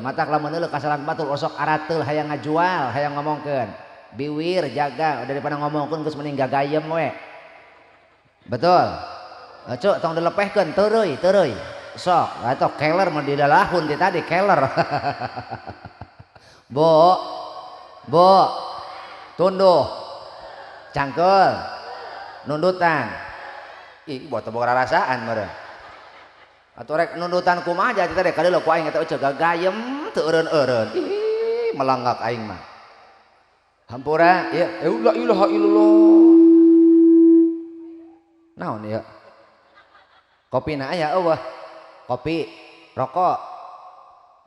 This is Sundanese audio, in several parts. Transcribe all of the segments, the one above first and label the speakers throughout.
Speaker 1: Matak lamun deuleu kasalang batur osok arateul hayang ngajual, hayang ngomongkeun. Biwir jaga daripada ngomongkeun geus mending gagayem we. Betul. Cuk tong dilepehkeun teureui teureui. Sok atuh keler mah didalahun ti tadi keler. Bu. Bu. Tunduh. Cangkeul. Nundutan. Ih, buat boga rarasaan meureun. Atuh rek nundutan kumaha jadi tadi kadeuleu ku aing eta euceu gagayem teu eureun-eureun. Ih, melanggak aing mah. Hampura, ieu la ilaha illallah. Naon ieu? Kopina aya eueuh. Kopi, rokok.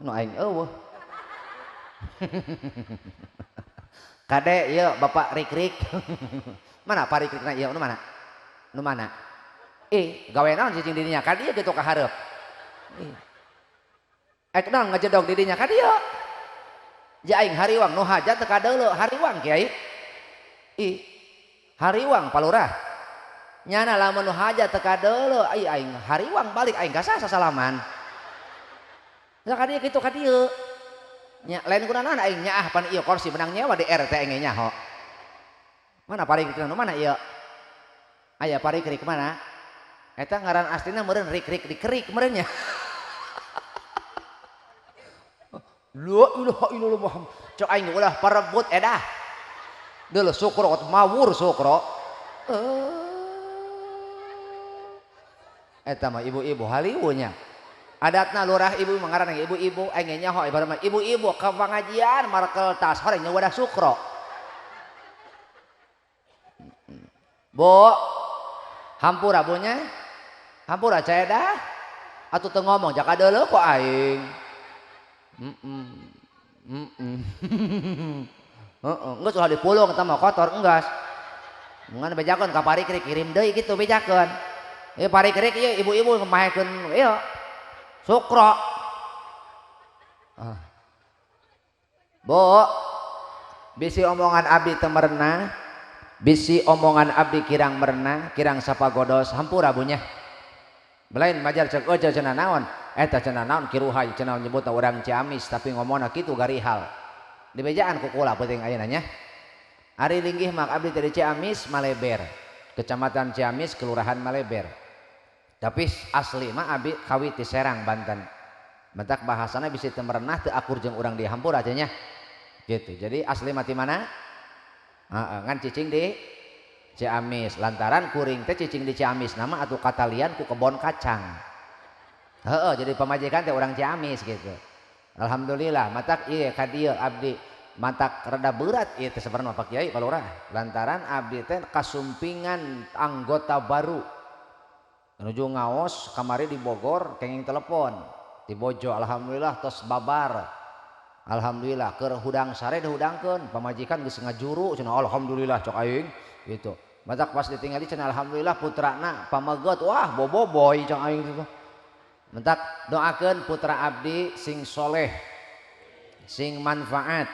Speaker 1: Nu aing eueuh. Kade ieu Bapak Rik-rik. Mana Pak Rik-rikna ieu nu mana? Nu mana? Gawe naon cicing di dinya ka dieu kitu ka hareup. Ek naon ngajedog di dinya ka dieu. Ja aing hariwang nu hajat teu kadeuleu hariwang kiai. Ih, hariwang palurah. Nyana lamun nu hajat teu kadeuleu ai aing hariwang balik aing ka sasalaman. Lah ka dieu kitu ka dieu. Nya lain kunaon aing nyaah pan ieu kursi menang nyewa di RT aing nyaho. Mana parikrik nu mana ieu? Aya parikrik mana? Eta ngaran aslina meureun rik-rik dikerik meureun nya. La ilaha illallah Muhammad. Cok aing ulah parebut edah. Deuleu sukro mawur sukro. Eta mah ibu-ibu haliwu nya. Adatna lurah ibu mangaran ibu-ibu aing nyaho ibarat mah ibu-ibu ka pangajian markel tas horeng nya wadah sukro. Bu, hampura bunya. Hampura caedah atuh teu ngomong jaka deuleu ku aing. Heeh, geus ulah dipulung eta mah kotor enggas. Ngan bejakeun ka parikrik kirim deui kitu bejakeun. Ieu parikrik ieu ibu-ibu ngemahekeun ieu sukro. Ah. Bu, bisi omongan abdi teu merenah, bisi omongan abdi kirang merenah, kirang sapagodos, hampura bunya. Belain majar cek euceu cenah naon? Eta cenah naon kiruhai cenah nyebutna urang Ciamis tapi ngomongna kitu garihal. Dibejaan ku kula peuting ayeuna nya. Ari linggih mah abdi teh di Ciamis Maleber, Kecamatan Ciamis, Kelurahan Maleber. Tapi asli mah abdi kawit di Serang, Banten. Mentak bahasana bisi teu merenah teu akur jeung urang di hampura teh nya. Gitu. Jadi asli mah ti mana? Heeh, ngan cicing di Ciamis. Lantaran kuring teh cicing di Ciamis nama atuh katalian ku kebon kacang. Heeh, jadi pamajikan teh urang Ciamis gitu. Alhamdulillah matak ieu ka dieu abdi matak rada berat ieu teh sabarna Pak Kiai Pak Lurah. Lantaran abdi teh kasumpingan anggota baru. Menuju ngaos kamari di Bogor kenging telepon di Bojo alhamdulillah tos babar. Alhamdulillah keur hudang sare dihudangkeun pamajikan geus ngajuru cenah alhamdulillah cok aing gitu. Matak pas ditinggali cenah alhamdulillah putrana pameget wah boboboy cok aing gitu. Mentak doakeun putra abdi sing soleh sing manfaat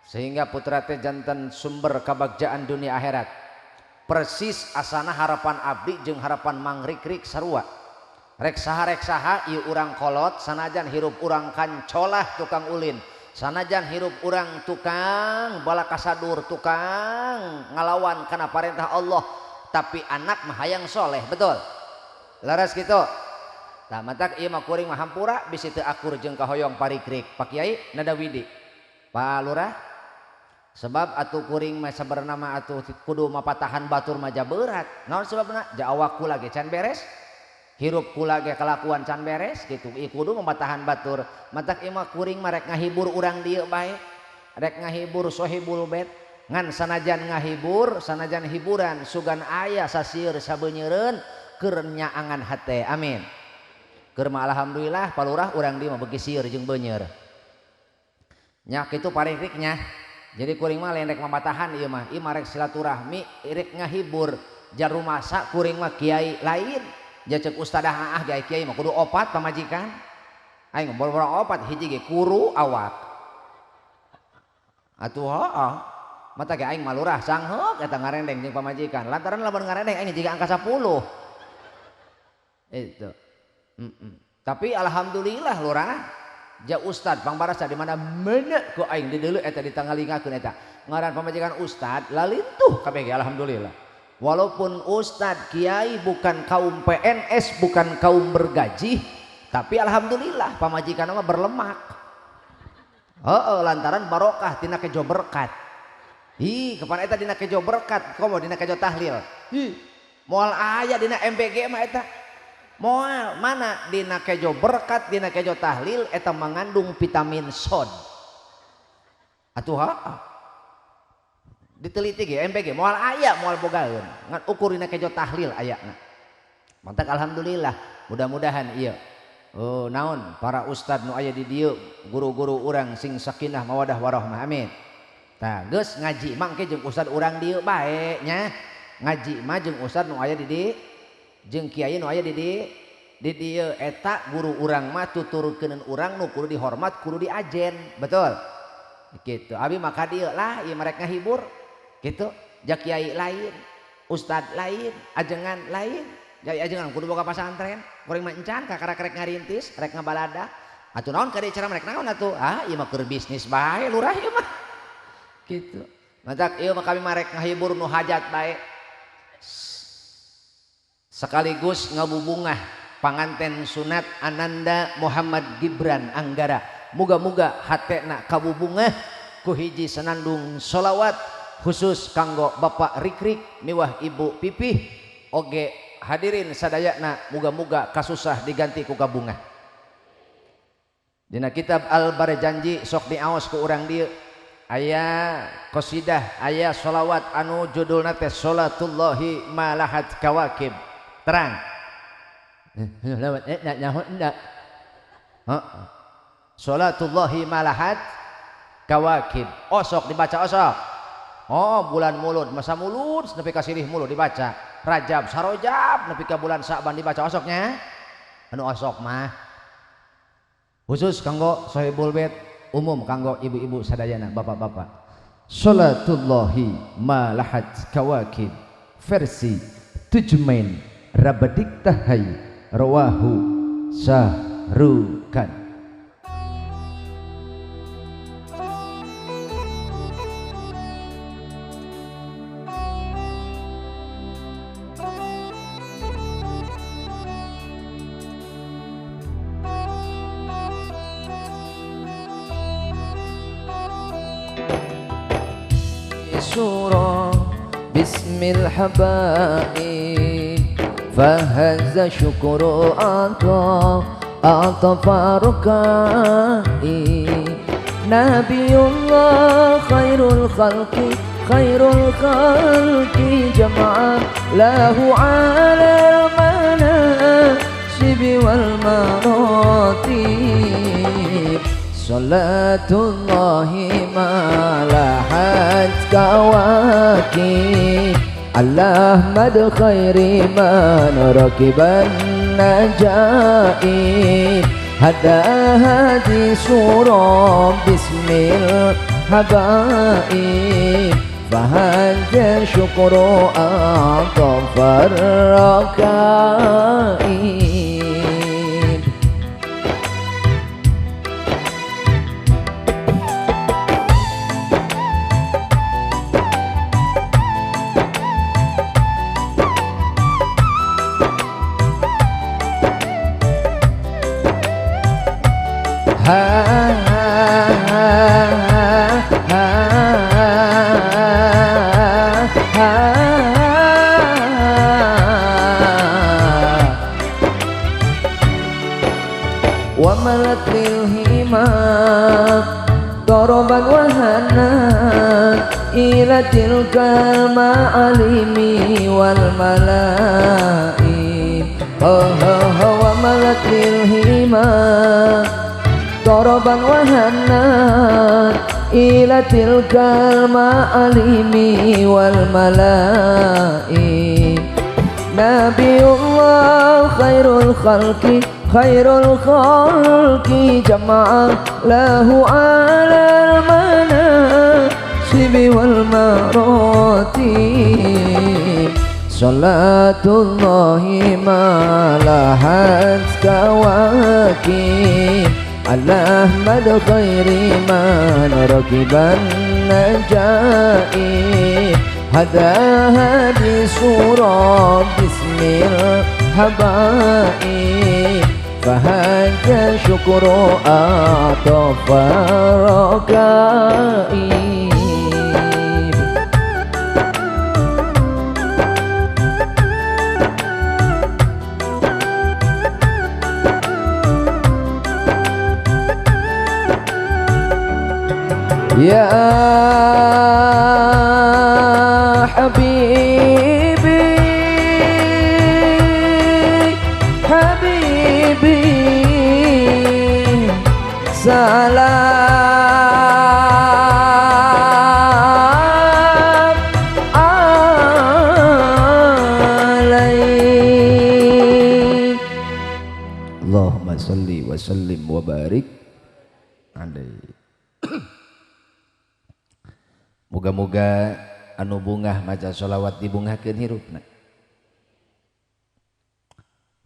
Speaker 1: sehingga putra teh janten sumber kabagjaan dunia akhirat. Persis asana harapan abdi jeung harapan Mang Rikrik sarua. Rek saha ieu urang kolot sanajan hirup urang kancolah tukang ulin, sanajan hirup urang tukang balakasadur, tukang ngalawan kana parentah Allah, tapi anak mah hayang soleh, betul? Laras kitu. Tah matak ieu mah kuring mah hampura bisi teu akur jeung kahoyong parikrik. Pak Kiai nada widi. Pak Lurah sebab atuh kuring mah sabarna mah atuh kudu mapatahan batur mah berat. Naon sebabna? Ja awak kula ge can beres. Hirup kula ge kalakuan can beres gitu. Ieu kudu mapatahan batur. Matak ieu mah kuring mah rek ngahibur urang dieu bae. Rek ngahibur sohibul bait. Ngan sanajan ngahibur, sanajan hiburan sugan aya sasieur sabeunyereun keur nyaangan hate. Amin. Keur mah alhamdulillah palurah urang dieu mah beuki sieur jeung beunyer. Nya kitu parikriknya. Jadi kuring mah lain rek mamatahan ieu mah, ieu mah rek silaturahmi, rek ngahibur. Jar rumasa kuring mah kiai lain. Ja ceuk ustadah ah kiai kiai mah kudu opat pamajikan. Aing boro-boro opat hiji ge kuru awak. Atuh heuh. Mata ge aing mah lurah sangheuk eta ngarendeng jeung pamajikan. Lantaran lamun ngarendeng aing jiga angka 10. Itu. Tapi alhamdulillah lurah. Ja ustad pangbarasa di mana mana ku aing dideuleu eta ditangalingakeun eta. Ngaran pamajikan ustad lalintuh kabeh ge alhamdulillah. Walaupun ustad kiai bukan kaum PNS, bukan kaum bergaji, tapi alhamdulillah pamajikan mah berlemak. Heeh, lantaran barokah tina kejo berkat. Ih, kapan eta dina kejo berkat, komo dina kejo tahlil. Ih, moal aya dina MBG mah eta. Moal mana dina kejo berkat, dina kejo tahlil eta mengandung vitamin sod. Atuh ha. Diteliti ge MBG moal aya, moal bogaeun. Ngan ukur dina kejo tahlil ayana. Mantak alhamdulillah, mudah-mudahan ieu. Oh, naon para ustad nu aya di dieu, guru-guru urang sing sakinah mawadah warahmah, amin. Tah geus ngaji mah engke jeung ustad urang dieu bae nya. Ngaji mah jeung ustad nu aya di dieu, jeung kiai nu aya di dieu, di dieu eta guru urang mah tuturkeun urang nu kudu dihormat, kudu diajen, betul? Gitu. Abi mah ka dieu lah ieu mereka ngahibur. Gitu. Ja kiai lain, ustad lain, ajengan lain. Jadi ajengan kudu boga pasantren, kuring mah encan kakara rek ngarintis, rek ngabalada. Atuh naon ka cara merek naon atuh? Ah, ieu mah keur bisnis bae lurah ieu mah. Gitu. Matak ieu mah kami mah rek ngahibur nu hajat bae. Sekaligus ngabubungah panganten sunat Ananda Muhammad Gibran Anggara. Muga-muga hatena kabubungah ku hiji senandung solawat khusus kanggo Bapak Rikrik miwah Ibu Pipih oge hadirin sadayana muga-muga kasusah diganti ku kabungah. Dina kitab Al-Barjanji sok diaos ku urang dieu aya qasidah, aya solawat anu judulna teh Solatullahi Malahat Kawakib. Terang. Solatullahi Malahat Kawakib. Osok dibaca osok. Oh, bulan Mulud, masa Mulud nepi ka silih Mulud dibaca. Rajab sarojab nepi ka bulan Sa'ban dibaca osoknya. Anu osok mah khusus kanggo sohibul bait, umum kanggo ibu-ibu sadayana, bapak-bapak. Salatullahi Malahat Kawakib versi Tujmain Rabadik Tahai rawahu Sahrukan. Surah Bismil habaib فهز شكر أعطى أعطى نبي الله خير الخلق خير الخلق جمعا له على المناصب والمراتب صلاة الله ما لحت كواكب على أحمد خير من ركب النجائب هدى هذه سورة باسم الحبائب فهذا شكر أعطى الركائب. Ha ha ha ha ha. وملت للهمام ضربا وهنا إلى تلك المعالم والملائم. وملت للهمام ضربا وهنا إلى تلك المعالم والملائم. نبي الله خير الخلق خير الخلق جمع له على المناصب والمراتب. صلاة الله ما لحت كواكب على أحمد خير من ركب النجائب هذا هذه سورة باسم الحبائب فهذا شكر أعطف الركائب. يا حبيبي حبيبي سلام عليك. اللهم صل وسلم وبارك عليه. Moga-moga anu bungah maca sholawat dibungahkeun hirupna.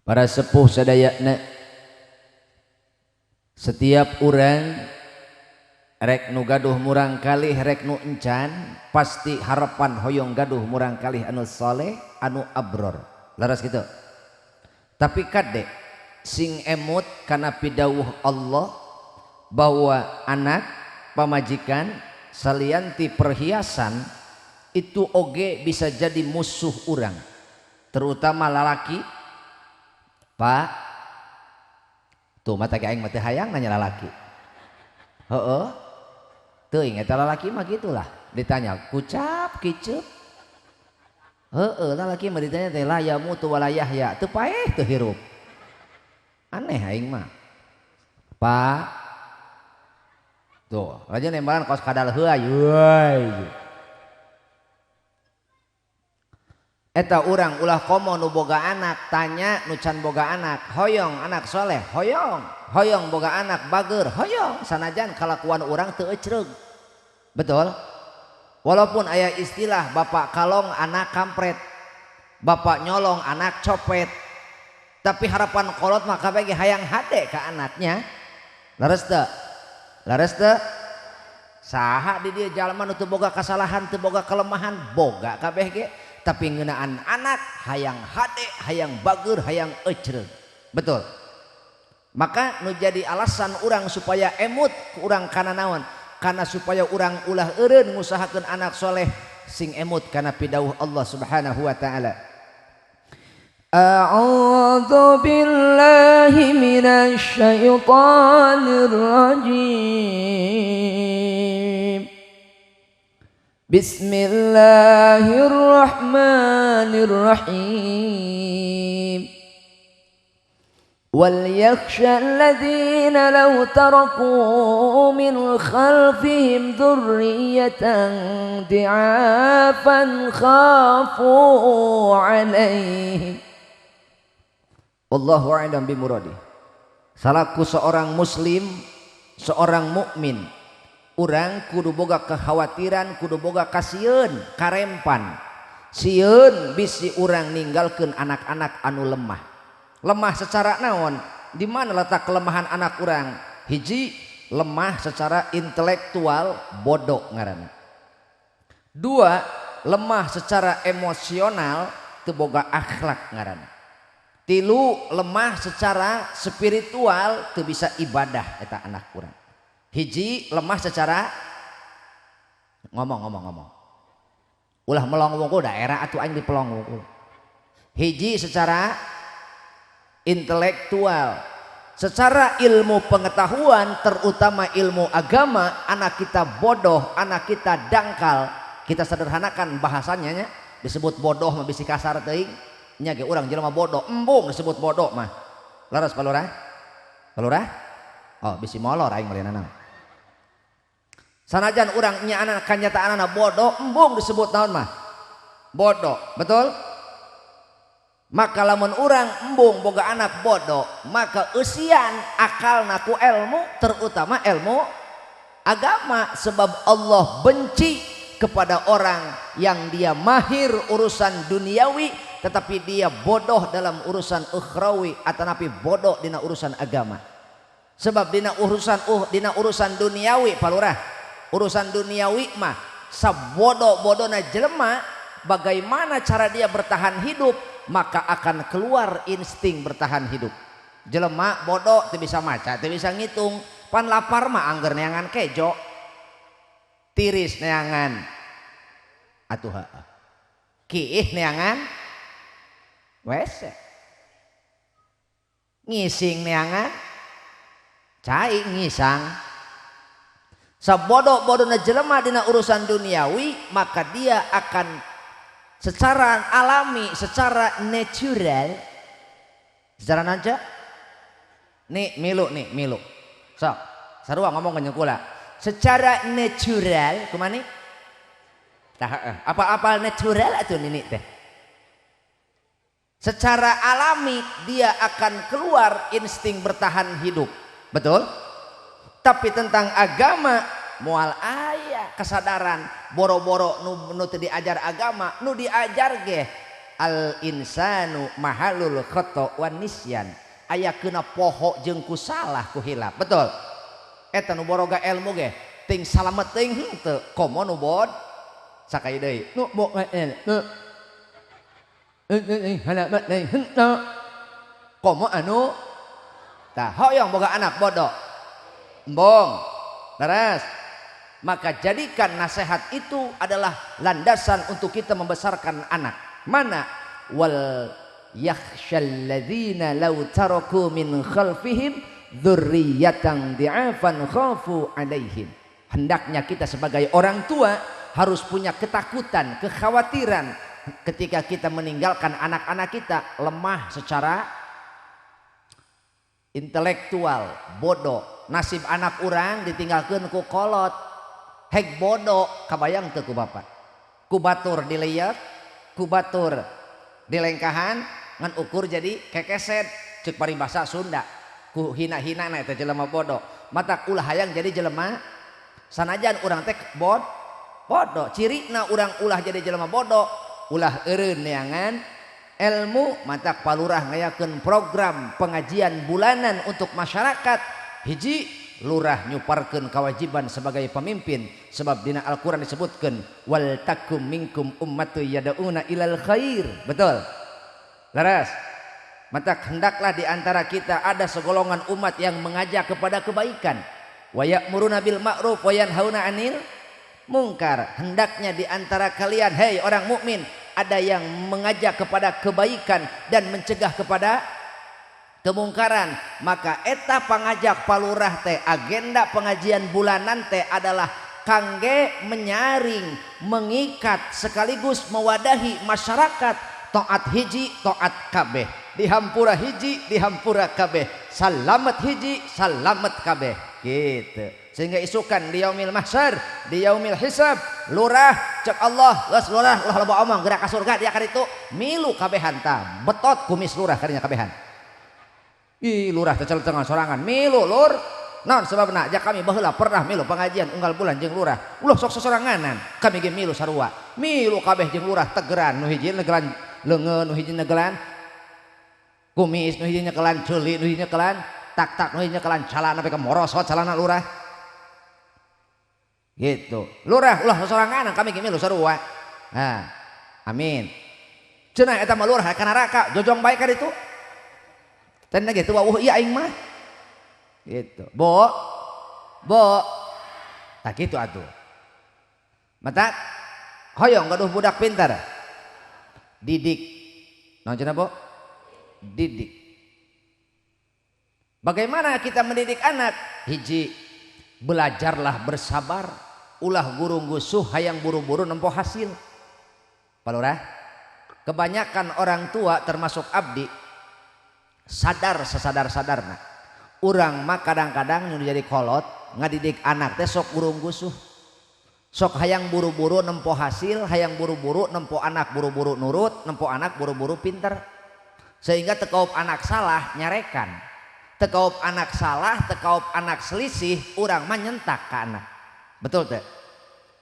Speaker 1: Para sepuh sadayana, setiap urang rek nu gaduh murang kalih rek nu encan pasti harapan hoyong gaduh murang kalih anu soleh anu abror. Laras gitu. Tapi kade sing emut kana pidawuh Allah bahwa anak pamajikan salianti perhiasan itu oge bisa jadi musuh urang, terutama lalaki. Pak, tuh mata aing mah teu hayang nanya lalaki. Heeh. Teuing eta lalaki mah gitulah, ditanya kucap kiceup. Heeh, lalaki mah ditanya teh la yamutu wala yahya, teu paeh teu hirup. Aneh aing mah. Pak, tuh, raja nembalan kos kadal heula euy. Eta urang ulah komo nu boga anak tanya nu can boga anak, hoyong anak soleh, hoyong, hoyong boga anak bager, hoyong sanajan kalakuan urang teu ecreug. Betul? Walaupun aya istilah bapak kalong anak kampret, bapak nyolong anak copet. Tapi harapan kolot mah kabeh ge hayang hade ka anaknya. Leres teu? Leres teu? Saha di dieu jalma nu teu boga kasalahan, teu boga kelemahan, boga kabeh ge. Tapi ngeunaan anak hayang hade, hayang bager, hayang ecreug. Betul. Maka nu jadi alasan urang supaya emut ku urang kana naon? Kana supaya urang ulah eureun ngusahakeun anak soleh sing emut kana pidawuh Allah Subhanahu wa taala. A'udzu billahi minasy syaithanir rajim. Bismillahirrahmanirrahim. Wal yakhsha alladhina law taraku min khalfihim dzurriyyatan di'afan khafu 'alaihim. Wallahu a'lam bimuradi. Salaku seorang muslim, seorang mukmin, urang kudu boga kekhawatiran, kudu boga kasieun, karempan. Sieun bisi urang ninggalkeun anak-anak anu lemah. Lemah secara naon? Di mana letak kelemahan anak urang? Hiji, lemah secara intelektual, bodoh ngaranna. Dua, lemah secara emosional, teu boga akhlak ngaranna. Tilu, lemah secara spiritual, teu bisa ibadah eta anak urang. Hiji, lemah secara ngomong. Ulah melong wungkul daerah atuh aing dipelong wungkul. Hiji secara intelektual, secara ilmu pengetahuan, terutama ilmu agama, anak kita bodoh, anak kita dangkal. Kita sederhanakan bahasanya nya, disebut bodoh mah bisi kasar teuing. Nya ge urang jelema bodoh, embung disebut bodoh mah. Leres Pak Lurah? Pak Lurah? Oh, bisi molor aing meureunana. Sanajan urang nya anak kanyataan anak bodoh, embung disebut naon mah? Bodoh, betul? Maka lamun urang embung boga anak bodoh, maka eusian akalna ku ilmu, terutama ilmu agama, sebab Allah benci kepada orang yang dia mahir urusan duniawi tetapi dia bodoh dalam urusan ukhrawi atau napi bodoh dina urusan agama. Sebab dina urusan duniawi Pak Lurah, urusan duniawi mah sabodo-bodona jelema, bagaimana cara dia bertahan hidup, maka akan keluar insting bertahan hidup. Jelema bodoh teu bisa maca, teu bisa ngitung, pan lapar mah angger neangan kejo, tiris neangan atuh heueuh, kiih neangan WC, ngising neangan cai ngisang. Sabodoh-bodohna jelema dina urusan duniawi, maka dia akan secara alami, secara natural, secara naja nih milu, nih milu sok sarua ngomong ke kula secara natural kumani tah apa-apa natural atuh nini teh. Secara alami dia akan keluar insting bertahan hidup, betul? Tapi tentang agama moal aya kesadaran, boro-boro nu teu diajar agama, nu diajar ge al insanu mahalul khata wan nisyan, aya kena poho jeung ku salah ku hilap, betul? Eta nu boroga ilmu ge ting salamet teuing henteu, komo nu bod sakai deui nu bo henteu komo anu tah hoyong boga anak bodoh embong leres. Maka jadikan nasihat itu adalah landasan untuk kita membesarkan anak. Mana wal yakhshal ladzina law taraku min khalfihim dzurriyyatan di'afan khafu alaihim. Hendaknya kita sebagai orang tua harus punya ketakutan, kekhawatiran ketika kita meninggalkan anak-anak kita lemah secara intelektual, bodoh. Nasib anak urang ditinggalkeun ku kolot, hek bodoh, kabayang teu ku bapak. Ku batur dileyek, ku batur dilengkahan, ngan ukur jadi kekeset, cek paribasa Sunda. Ku hina-hina na eta jelema bodoh. Matak ulah hayang jadi jelema sanajan urang teh bodoh. Cirina urang ulah jadi jelema bodoh, ulah eureun neangan ilmu. Matak palurah ngayakeun program pengajian bulanan untuk masyarakat. Hiji, lurah nyuparkeun kewajiban sebagai pemimpin, sebab dina Al-Qur'an disebutkeun wal takum minkum ummatu yad'una ilal khair, betul? Leres. Maka hendaklah di antara kita ada segolongan umat yang mengajak kepada kebaikan, wa ya'muruna bil ma'ruf wa yanhauna 'anil mungkar. Hendaknya di antara kalian, hei orang mukmin, ada yang mengajak kepada kebaikan dan mencegah kepada kemungkaran. Maka eta pangajak palurah teh, agenda pengajian bulanan teh adalah kangge menyaring, mengikat sekaligus mewadahi masyarakat. Taat hiji, taat kabeh, dihampura hiji, dihampura kabeh, salamet hiji, salamet kabeh, gitu. Sehingga isukan di yaumil mahsyar, di yaumil hisab, lurah cek Allah, geus lurah ulah loba omong, gerak ka surga dia karitu, milu kabehan tah, betot kumis lurah karinya kabehan. Ih lurah teh tengah sorangan milu lur. Naon sebabna? Ja kami baheula pernah milu pengajian unggal bulan jeung lurah. Ulah sok sosoranganan, kami ge milu sarua. Milu kabeh jeung lurah tegeran, nu hiji negelan leungeun, nu hiji negelan kumis, nu hiji nyekelan ceuli, nu hiji nyekelan tak-tak, nu hiji nyekelan calana sampai ka morosot calana lurah. Gitu. Lurah ulah sosoranganan, kami ge milu sarua. Nah, amin. Cenah eta mah lurah ka neraka, jojong bae ka ditu. Teh ge teu wawuh ieu aing mah. Gitu. Bo. Bo. Tak gitu atuh. Mata hoyong gaduh budak pintar. Didik. Naon cenah, Bo? Didik. Bagaimana kita mendidik anak? Hiji, belajarlah bersabar. Ulah gurung gusuh hayang buru-buru nempo hasil. Pak Lurah, kebanyakan orang tua termasuk abdi sadar sesadar-sadarna. Urang mah kadang-kadang nu jadi kolot ngadidik anak teh sok gurung gusuh. Sok hayang buru-buru nempo hasil, hayang buru-buru nempo anak buru-buru nurut, nempo anak buru-buru pinter. Sehingga tekaup anak salah nyarekan. Tekaup anak salah, tekaup anak selisih, urang mah nyentak ke anak. Betul teh?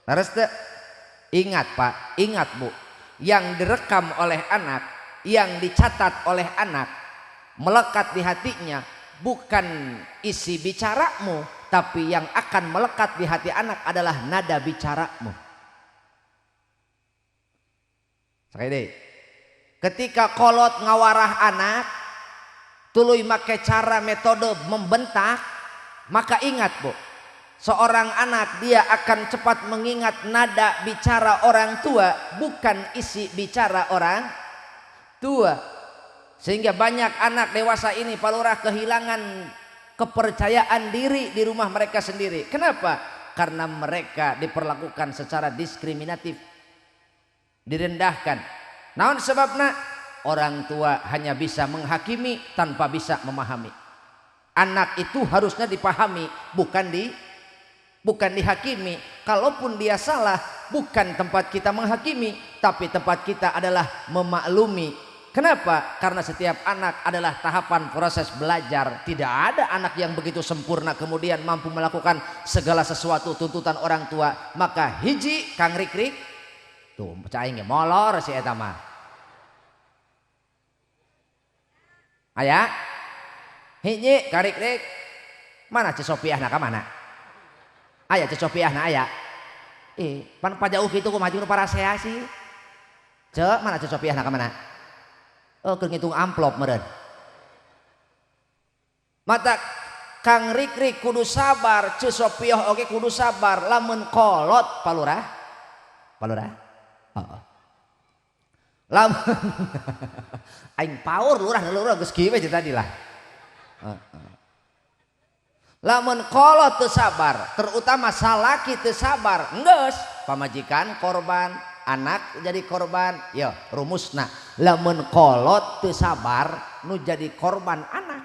Speaker 1: Leres teh? Ingat Pak, ingat Bu. Yang direkam oleh anak, yang dicatat oleh anak, melekat di hatinya, bukan isi bicaramu, tapi yang akan melekat di hati anak adalah nada bicaramu. Sekali deui. Ketika kolot ngawarah anak, tuluy make cara metode membentak, maka ingat Bu, seorang anak dia akan cepat mengingat nada bicara orang tua, bukan isi bicara orang tua. Sehingga banyak anak dewasa ini Pak Lurah kehilangan kepercayaan diri di rumah mereka sendiri. Kenapa? Karena mereka diperlakukan secara diskriminatif, direndahkan. Naon sebabna? Orang tua hanya bisa menghakimi tanpa bisa memahami. Anak itu harusnya dipahami, bukan dihakimi. Kalaupun dia salah, bukan tempat kita menghakimi, tapi tempat kita adalah memaklumi. Kenapa? Karena setiap anak adalah tahapan proses belajar. Tidak ada anak yang begitu sempurna kemudian mampu melakukan segala sesuatu tuntutan orang tua. Maka hiji Kang Rikrik tuh aing ge molor si eta mah. Aya? Hiji Kang Rikrik. Mana Ceu Sopiahna ka mana? Aya Ceu Sopiahna aya. Pan pajauh kitu kumaha jeung nu parasea sih. Ceu, mana Ceu Sopiahna ka mana? Oh, keur ngitung amplop meureun. Mata Kang Rikrik kudu sabar, Ceu Sopiah oge kudu sabar lamun kolot Pak Lurah. Pak Lurah. Heeh. Lamun aing paur lurah lurah geus kieu we tadi lah. Heeh. Lamun kolot teu sabar, terutama salaki teu sabar, geus pamajikan korban, anak jadi korban. Ya rumusna lamun kolot teu sabar nu jadi korban anak.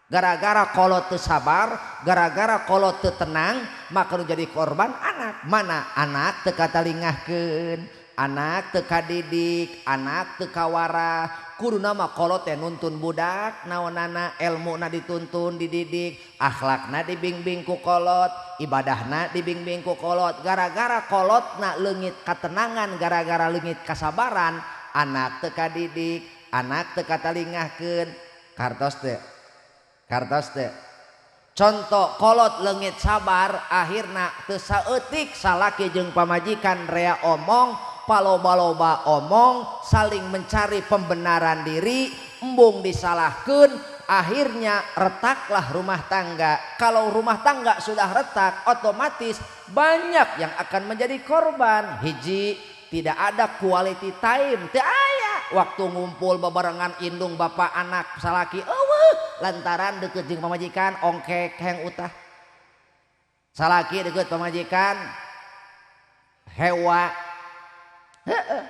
Speaker 1: Gara-gara kolot teu sabar, gara-gara kolot teu tenang, maka nu jadi korban anak. Mana anak teu katalingahkeun, anak teu kadidik, anak teu kawarah. Kudu nama kolot teh nuntun budak naonana, elmuna dituntun, dididik, akhlakna dibingbing ku kolot, ibadahna dibingbing ku kolot. Gara-gara kolotna leungit katenangan, gara-gara leungit kasabaran, anak teu kadidik, anak teu katalingahkeun. Kartos teu? Kartos teu? Contoh kolot leungit sabar, akhirna teu saeutik salaki jeung pamajikan rea omong, paloba-loba omong, saling mencari pembenaran diri, embung disalahkeun, akhirnya retaklah rumah tangga. Kalau rumah tangga sudah retak, otomatis banyak yang akan menjadi korban. Hiji, tidak ada quality time, teu aya waktu ngumpul bebarengan indung bapak anak salaki, eueuh lantaran deket jeung pamajikan ongkek heng utah. Salaki deket pamajikan hewa. Heeh.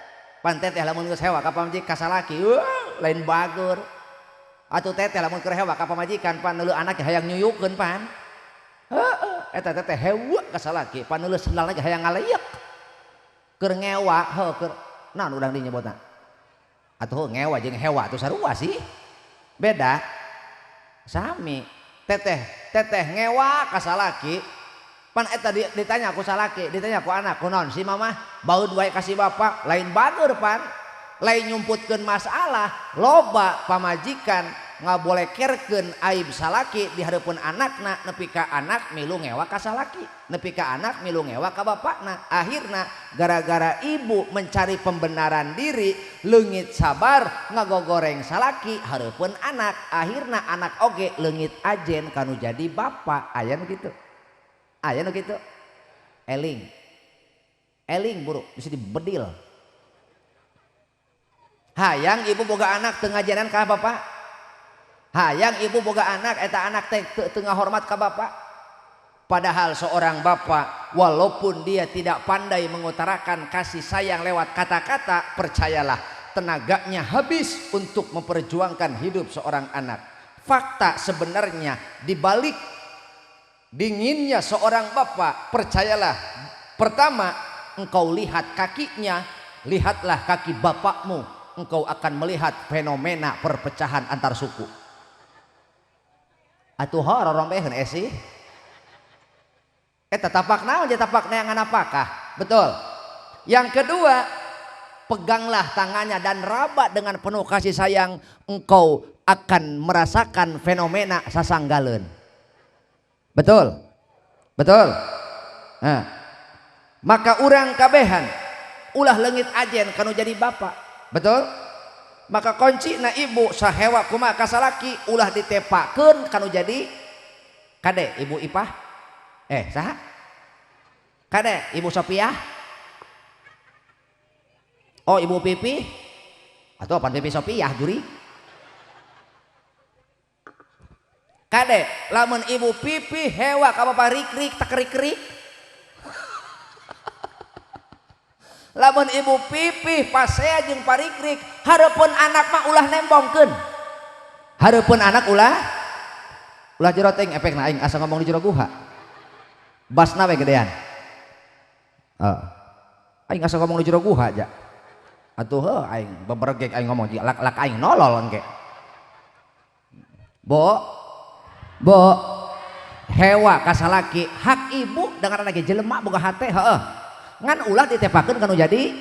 Speaker 1: Pan teteh lamun geus hewa ka pamajikan ka salaki, lain bagur. Atuh teteh lamun keur hewa ka pamajikan pan neuleuh anak hayang nyuyukeun pan. Heeh, eta teteh hewa ka salaki, pan neuleuh sendal ge hayang ngaleuk. Keur ngewa, heuh keur naon urang dieu nyebutna? Atuh ngewa jeung hewa atuh sarua sih. Beda. Sami. Teteh, teteh ngewa ka salaki. Pan eta ditanya ku salaki, ditanya ku anak, kunaon si mamah baud wae ka si bapak, lain bager pan, lain nyumputkeun masalah, loba pamajikan ngabolekerkeun aib salaki di hareupeun anakna nepi ka anak milu ngewa ka salaki, nepi ka anak milu ngewa ka bapakna. Akhirna gara-gara ibu mencari pembenaran diri, leungit sabar ngagogoreng salaki hareupeun anak, akhirna anak oge leungit ajen kanu jadi bapak. Aya nu kitu. Aya nu kitu. Eling. Eling buru bisa dibedil. Hayang ibu boga anak teu ngajaran ka bapak. Hayang ibu boga anak eta anak teh teu ngahormat ka bapak. Padahal seorang bapak walaupun dia tidak pandai mengutarakan kasih sayang lewat kata-kata, percayalah tenaganya habis untuk memperjuangkan hidup seorang anak. Fakta sebenarnya di balik dinginnya seorang bapak, percayalah, pertama engkau lihat kakinya, lihatlah kaki bapakmu, engkau akan melihat fenomena perpecahan antar suku. Atuh horor rombeheun sih. Eta tapak naon je tapak neangan apakah? Betul. Yang kedua, Peganglah tangannya dan raba dengan penuh kasih sayang, engkau akan merasakan fenomena sasanggaleun. Betul? Betul? Nah, maka urang kabehan ulah leungit ajen kanu jadi bapak. Betul? Maka kunci na ibu sahewa kumaha ka salaki ulah ditepakeun kanu jadi kade ibu Ipah. Saha? Kade ibu Sopiah? Oh ibu Pipi? Atau apa Pipi Sopiah juri? Kade lamun ibu Pipi hewa ka bapak rik-rik tekerik-kerik. Lamun ibu Pipi pasea jeung parikrik, hareupeun anak mah ulah nembongkeun. Hareupeun anak ulah jero teuing efekna aing asa ngomong di jero guha. Basna we gedean. Heeh. Aing asa ngomong di jero guha ja. Atuh heuh aing beberegek aing ngomong lak-lak aing nolol engke. Bo Bo hewa ka salaki hak ibu dengan lagi jelema boga hate heeh. Ngan ulah ditepakeun kanu jadi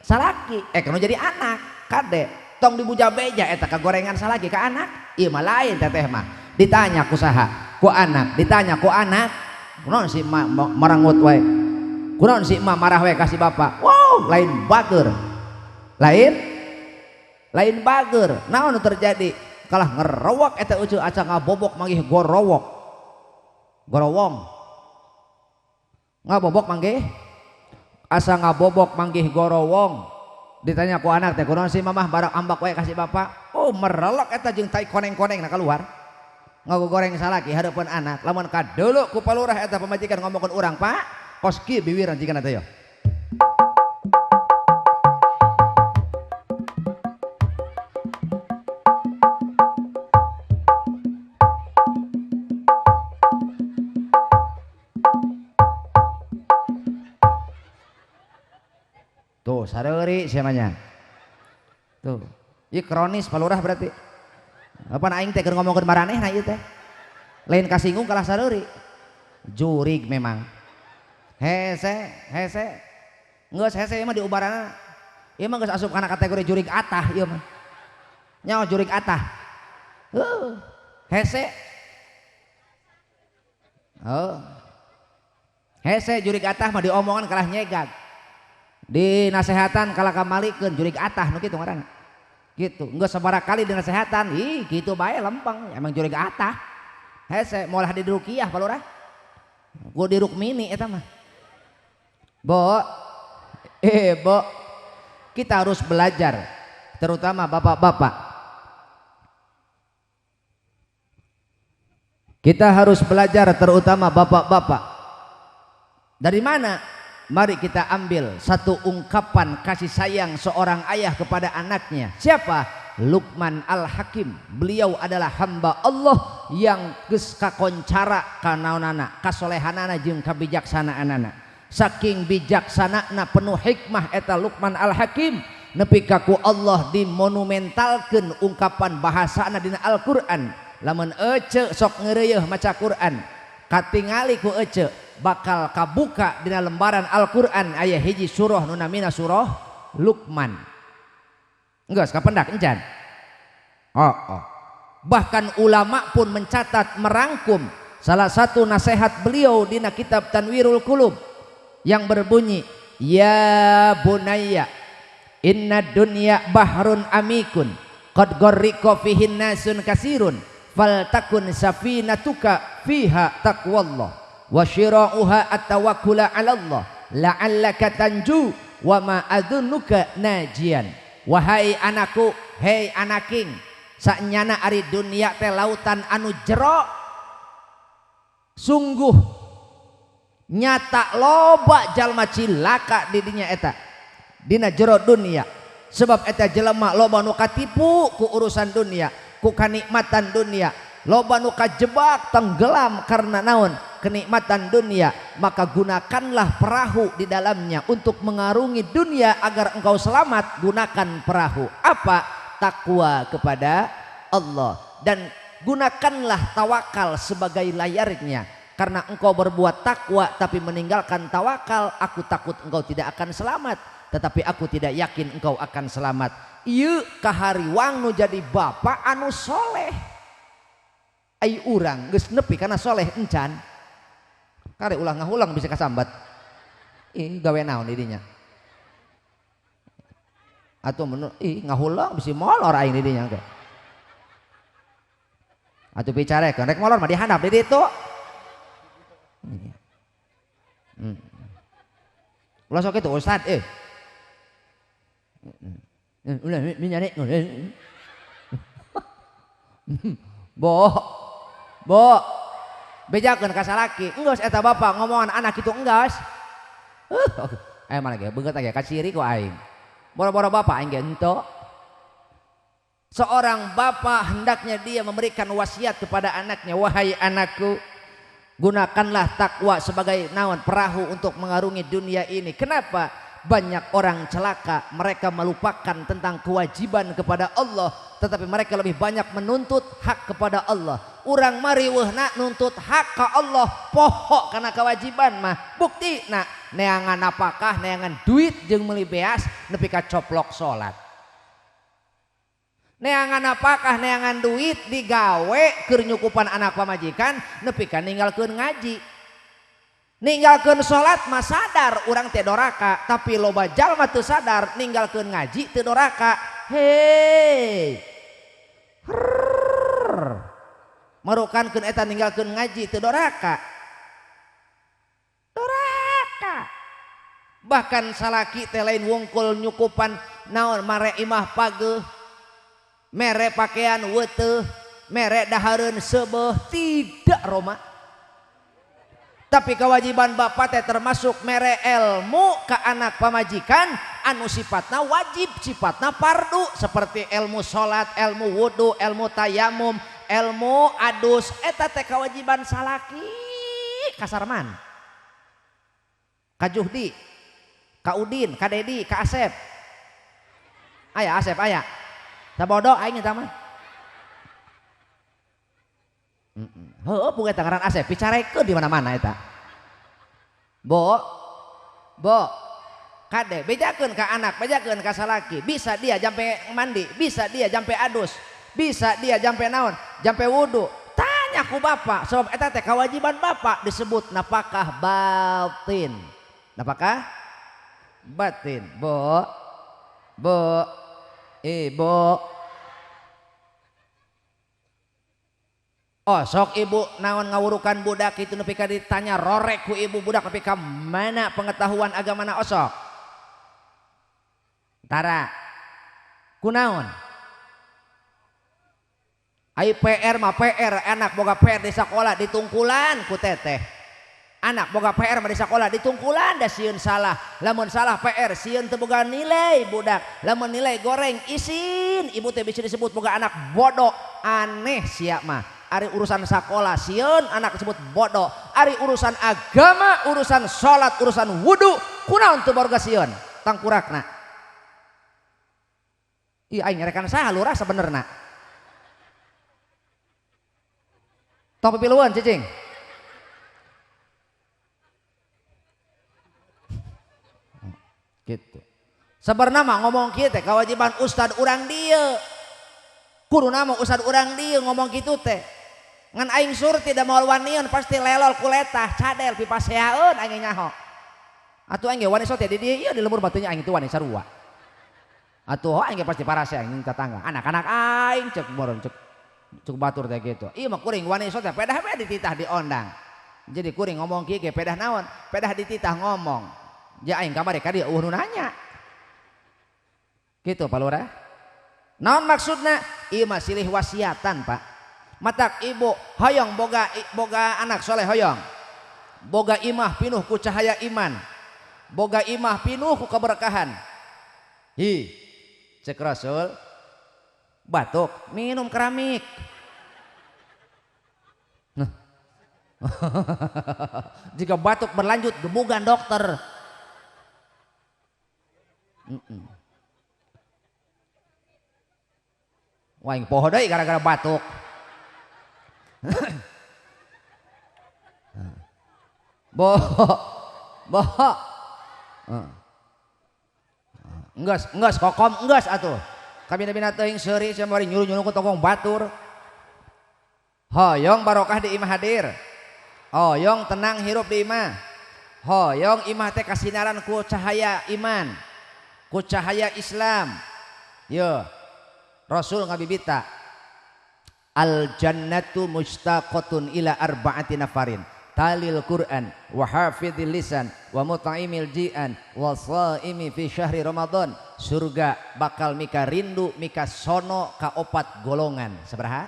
Speaker 1: salaki, kanu jadi anak. Kade tong dibuja-beja eta kagorengan salaki ka anak. Ieu mah lain teteh mah. Ditanya ku saha? Ku anak. Ditanya ku anak. Kunaon si emak merengut wae? Kunaon si emak marah wae ka si bapak? Wow, lain bager. Lain bager. Naon nu terjadi? Kalah ngerowok eta ucu aca ngabobok manggih gorowok. Gorowong. Ngabobok manggih asa ngabobok manggih gorowong. Ditanya ku anak teh kunaon sih mamah barang ambak wae kasih bapak. Oh merelok eta jeung tai koneng-koneng na keluar. Ngagogoreng salaki hareupeun anak. Lamun kadeuleu ku palurah eta pamajikan ngomongkeun urang, Pak, kos kieu biwiran jigana teh yo. Tuh sareuri siamanya. Tuh, ieu kronis palurah berarti. Apa aing teh keur ngomongkeun maranehna ieu teh. Lain kasinggung kalah sareuri. Jurig memang. Hese, hese. Geus hese ieu mah diubaranna. Ieu mah geus asup kana kategori jurig atah ieu mah. Nyaho jurig atah. Heuh, hese. Oh. Hese jurig atah mah diomongan kalah nyegag. Dinasehatan kalah kamalikeun jurig atah nu kitu ngaranna. Gitu, geus sabaraha kali dinasehatan, ih kitu bae lempeng, emang jurig atah. Hese molah di rukiah palurah. Gua di rukmini eta mah. Bo, bo, kita harus belajar, terutama bapak-bapak. Kita harus belajar terutama bapak-bapak. Dari mana? Mari kita ambil satu ungkapan kasih sayang seorang ayah kepada anaknya. Siapa? Luqman Al-Hakim. Beliau adalah hamba Allah yang geus kakoncara kanaonana, kasolehanana jeung kabijaksanaanana. Saking bijaksanana penuh hikmah eta Luqman Al-Hakim, nepi ka ku Allah dimonumentalkeun ungkapan bahasana dina Al-Qur'an. Lamun ece sok ngeureuyeh maca Qur'an, katingali ku ece bakal kabuka dina lembaran Al-Qur'an aya hiji surah nu namina surah Luqman. Geus kapendak encan. Oh, oh. Bahkan ulama pun mencatat merangkum salah satu nasihat beliau dina kitab Tanwirul Qulub yang berbunyi, ya bunayya inna dunya bahrun amikun qad gharriqa fihin nasun kasirun faltakun safinatuka fiha taqwallah wa syira'uha at-tawakkula 'ala Allah la'allaka tanju wa ma adunnuka najian. Wahai anakku, hei anaking, saknyana ari dunia teh lautan anu jero, sungguh nyata loba jalma cilaka di dinya eta dina jero dunia, sebab eta jelema loba nu katipu ku urusan dunia, ku kanikmatan dunia, loba nu kajebak tenggelam karena naon kenikmatan dunia. Maka gunakanlah perahu di dalamnya untuk mengarungi dunia agar engkau selamat. Gunakan perahu apa? Takwa kepada Allah, dan gunakanlah tawakal sebagai layarnya. Karena engkau berbuat takwa tapi meninggalkan tawakal, aku takut engkau tidak akan selamat. tetapi aku tidak yakin engkau akan selamat. Ieu kahariwang nu jadi bapak anu soleh. Ai urang geus nepi kana soleh encan. Kare ulah ngahulang bisa kasambat. Ih gawe naon di dinya. Atau menurut ih ngahulang bisa molor aing di dinya engke. Atuh bicarekeun rek molor mah dihandap di ditu. Ulah sok itu ustad eh. Ulah minyane. Bo. Bo. Bejakeun ka salaki, enggeus eta bapak ngomongan anak itu enggeus. Mana ge beungeut ge kaciri ku aing. Boro-boro bapak aing ge henteu. Seorang bapak hendaknya dia memberikan wasiat kepada anaknya, wahai anakku, gunakanlah takwa sebagai naon perahu untuk mengarungi dunia ini. Kenapa? Banyak orang celaka, mereka melupakan tentang kewajiban kepada Allah, tetapi mereka lebih banyak menuntut hak kepada Allah. Urang mariweuhna nuntut hak ka Allah, poho kana kewajiban mah. Bukti na neangan napakah, neangan duit jeung meuli beas nepi ka coplok salat. Neangan apakah neangan duit digawe keur nyukupan anak pamajikan nepi ka ninggalkeun ngaji. Ninggalkeun salat mah sadar urang teh doraka, tapi loba jalma teu sadar ninggalkeun ngaji teu doraka. Hei. Marukankeun eta ninggalkeun ngaji teu doraka. Doraka. Bahkan salaki teh lain wungkul nyukupan naon mare imah pageuh, mere pakaian weteh, mere dahareun seubeuh, tidak Roma. Tapi kewajiban bapak teh termasuk mere ilmu ke anak pamajikan anu sifatna wajib, sifatna fardu, seperti ilmu salat, ilmu wudu, ilmu tayamum, ilmu adus, eta teh kewajiban salaki kasarman. Ka Juhdi, ka Udin, ka Dedi, ka Asep. Aya Asep aya. Sabodo aing eta mah. Heueuh puguh eta ngaran Asep, bicarekeun di mana-mana eta. Bo. Bo. Kade bejakeun ka anak, bejakeun ka salaki, bisa dia jampe mandi, bisa dia jampe adus, bisa dia jampe naon, jampe wudu. Tanya ku bapak, sebab eta teh kewajiban bapak disebut napakah batin. Napakah batin. Bo. Bo. Ibu. Oh sok ibu naon ngawurukan budak itu nepi ka ditanya rorek ku ibu budak nepi ka mana pengetahuan agamana osok. Tara. Kunaon? Ai PR mah PR anak boga PR di sekolah ditungkulan ku teteh. Anak boga PR mah di sekolah ditungkulan da sieun salah. Lamun salah PR sieun teu boga nilai budak. Lamun nilai goreng isin ibu teh bisa disebut boga anak bodoh. Aneh sia mah. Ari urusan sekolah sieun anak disebut bodoh. Ari urusan agama, urusan salat, urusan wudu kunaon teu boga sieun tangkurakna. Ih aing nyarekan saha lurah sabenerna. Tong pipilueun cicing. Gitu. Sebenarnya mah ngomong kieu teh kewajiban ustad urang dieu. Kuduna mah ustad urang dieu ngomong kitu teh. Ngan aing surti da moal wanian pasti lelol kuletah cadel pipaseaeun aing nyaho. Atuh aing ge wani sote di dieu ieu di lembur batunya aing teu wani sarua. Atuh aing ge pasti parase aing tetangga. Anak-anak aing cek moron cek cek batur teh kitu. Ieu mah kuring wani sote pedah we dititah diondang. Jadi kuring ngomong kieu ge pedah naon? Pedah dititah ngomong. Ja aing kamari ka dieu eueuh nu nanya. Gitu Pak Lurah. Naon maksudna? Ieu mah silih wasiatan, Pak. Matak ibu hoyong boga boga anak soleh hoyong. Boga imah pinuh ku cahaya iman. Boga imah pinuh ku keberkahan. Hi, cek Rasul batuk minum keramik. Nah. Jika batuk berlanjut gemugan dokter. Wah, yang poho deui gara-gara batuk. Bo, bo. Enggeus, enggeus kokom enggeus atuh. Kabina-bina teuing seuri sia bari nyuruh-nyuruh ku tongkong batur. Hoyong barokah di imah hadir. Hoyong tenang hirup di imah. Hoyong imah teh kasinaran ku cahaya iman, ku cahaya Islam. Yo, Rasul ngabibita al jannatu mustaqatun ila arba'ati nafarin talil Quran wa hafidhil lisan wa mut'imil ji'an wa shaimi fi syahri Ramadan. Surga bakal mika rindu mika sono ka opat golongan. Sabaraha?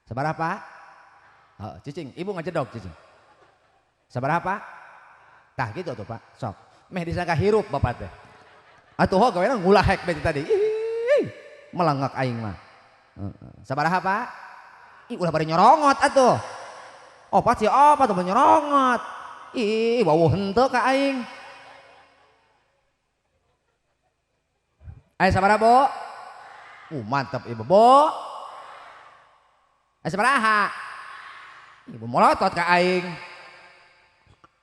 Speaker 1: Sabaraha Pak? Oh, cicing, ibu ngajedog cicing. Sabaraha Pak? Tah gitu tuh Pak. Sok. Meh disangka hirup bapak teh. Atuh ho gawena ngulahek beti tadi. Ih, melangak aing mah. Sabaraha Pak? Ih, ulah bari nyorongot atuh. Opat sih opat tuh nyorongot. Ih, wawuh henteu ka aing. Ayo sabaraha Bu? Mantap ibu Bu. Ayo sabaraha? Ibu molotot ka aing.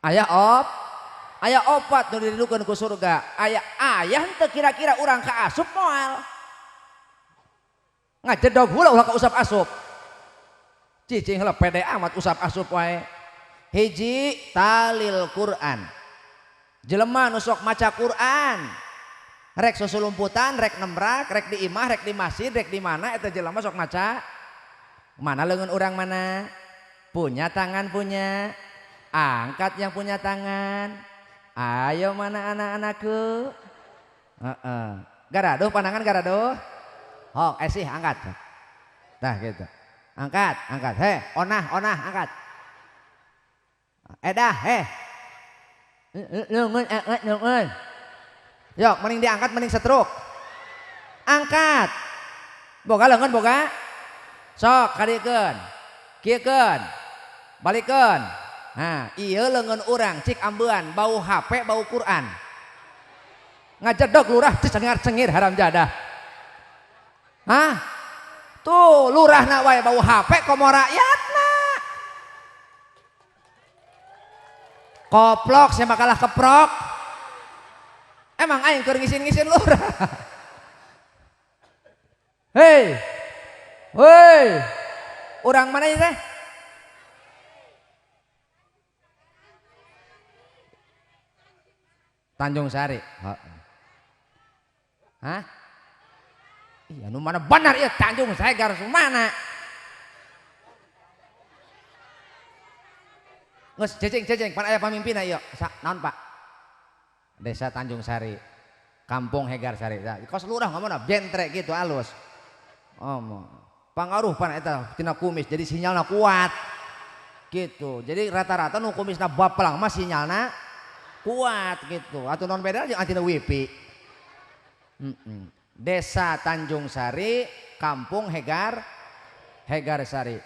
Speaker 1: Aya op, aya opat nu dirindukeun ku surga. Aya aya henteu kira-kira urang ka asup moal. Ngajedog heula ulah ka usap asup. Cicing heula pede amat usap asup wae. Hiji talil Quran. Jelema nu sok maca Quran. Rek susulumputan, rek nembrak, rek di imah, rek di masjid, rek di mana eta jelema sok maca. Mana leungeun urang mana? Punya tangan punya. Angkat yang punya tangan. Ayo mana anak-anakku? Garaduh pandangan garaduh. Hok, sih angkat. Nah gitu. Angkat, angkat. Heh, onah, onah, angkat. Edah, heh. Leungeun, angkat, leungeun. Yok, mending diangkat mending setruk. Angkat. Boga leungeun boga. Sok kadiekeun. Kieukeun. Balikeun. Nah, ieu leungeun urang cik ambean bau HP bau Quran. Ngajedog lurah cengar-cengir haram jadah. Hah? Tuh lurahna wae bau HP komo rakyatna. Koplok sia makalah keprok. Emang aing keur ngisin-ngisin lurah. Hei. Hei. Urang mana ieu teh? Tanjung Sari. Hah? Iya, nu mana benar ieu Tanjung Segar mana? Geus cecing-cecing pan aya pamimpinna ieu. Naon Pak? Desa Tanjung Sari. Kampung Hegar Sari. Kos lurah ngomongna bentrek gitu alus. Oh, pangaruh pan eta tina kumis jadi sinyalna kuat. Gitu. Jadi rata-rata nu kumisna baplang mah sinyalna kuat gitu. Atau non beda jeung antina wifi. Desa Tanjung Sari, Kampung Hegar, Hegar Sari.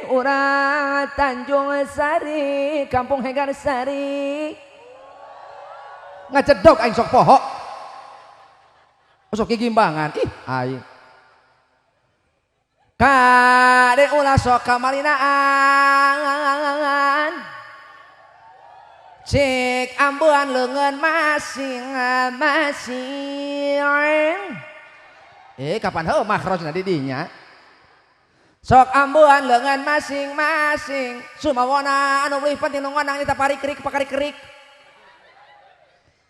Speaker 1: Urang Tanjung Sari, Kampung Hegar Sari. Ngajedog aing sok poho. Sok gigimbangan. Ih, aing. Kade ulah sok kamalinaan. Cik ambean leungeun masing-masing. Kapan heuh makhrajna di dinya? Sok ambean leungeun masing-masing. Sumawona anu leuwih penting nu ngonang eta parikerik pakarikerik.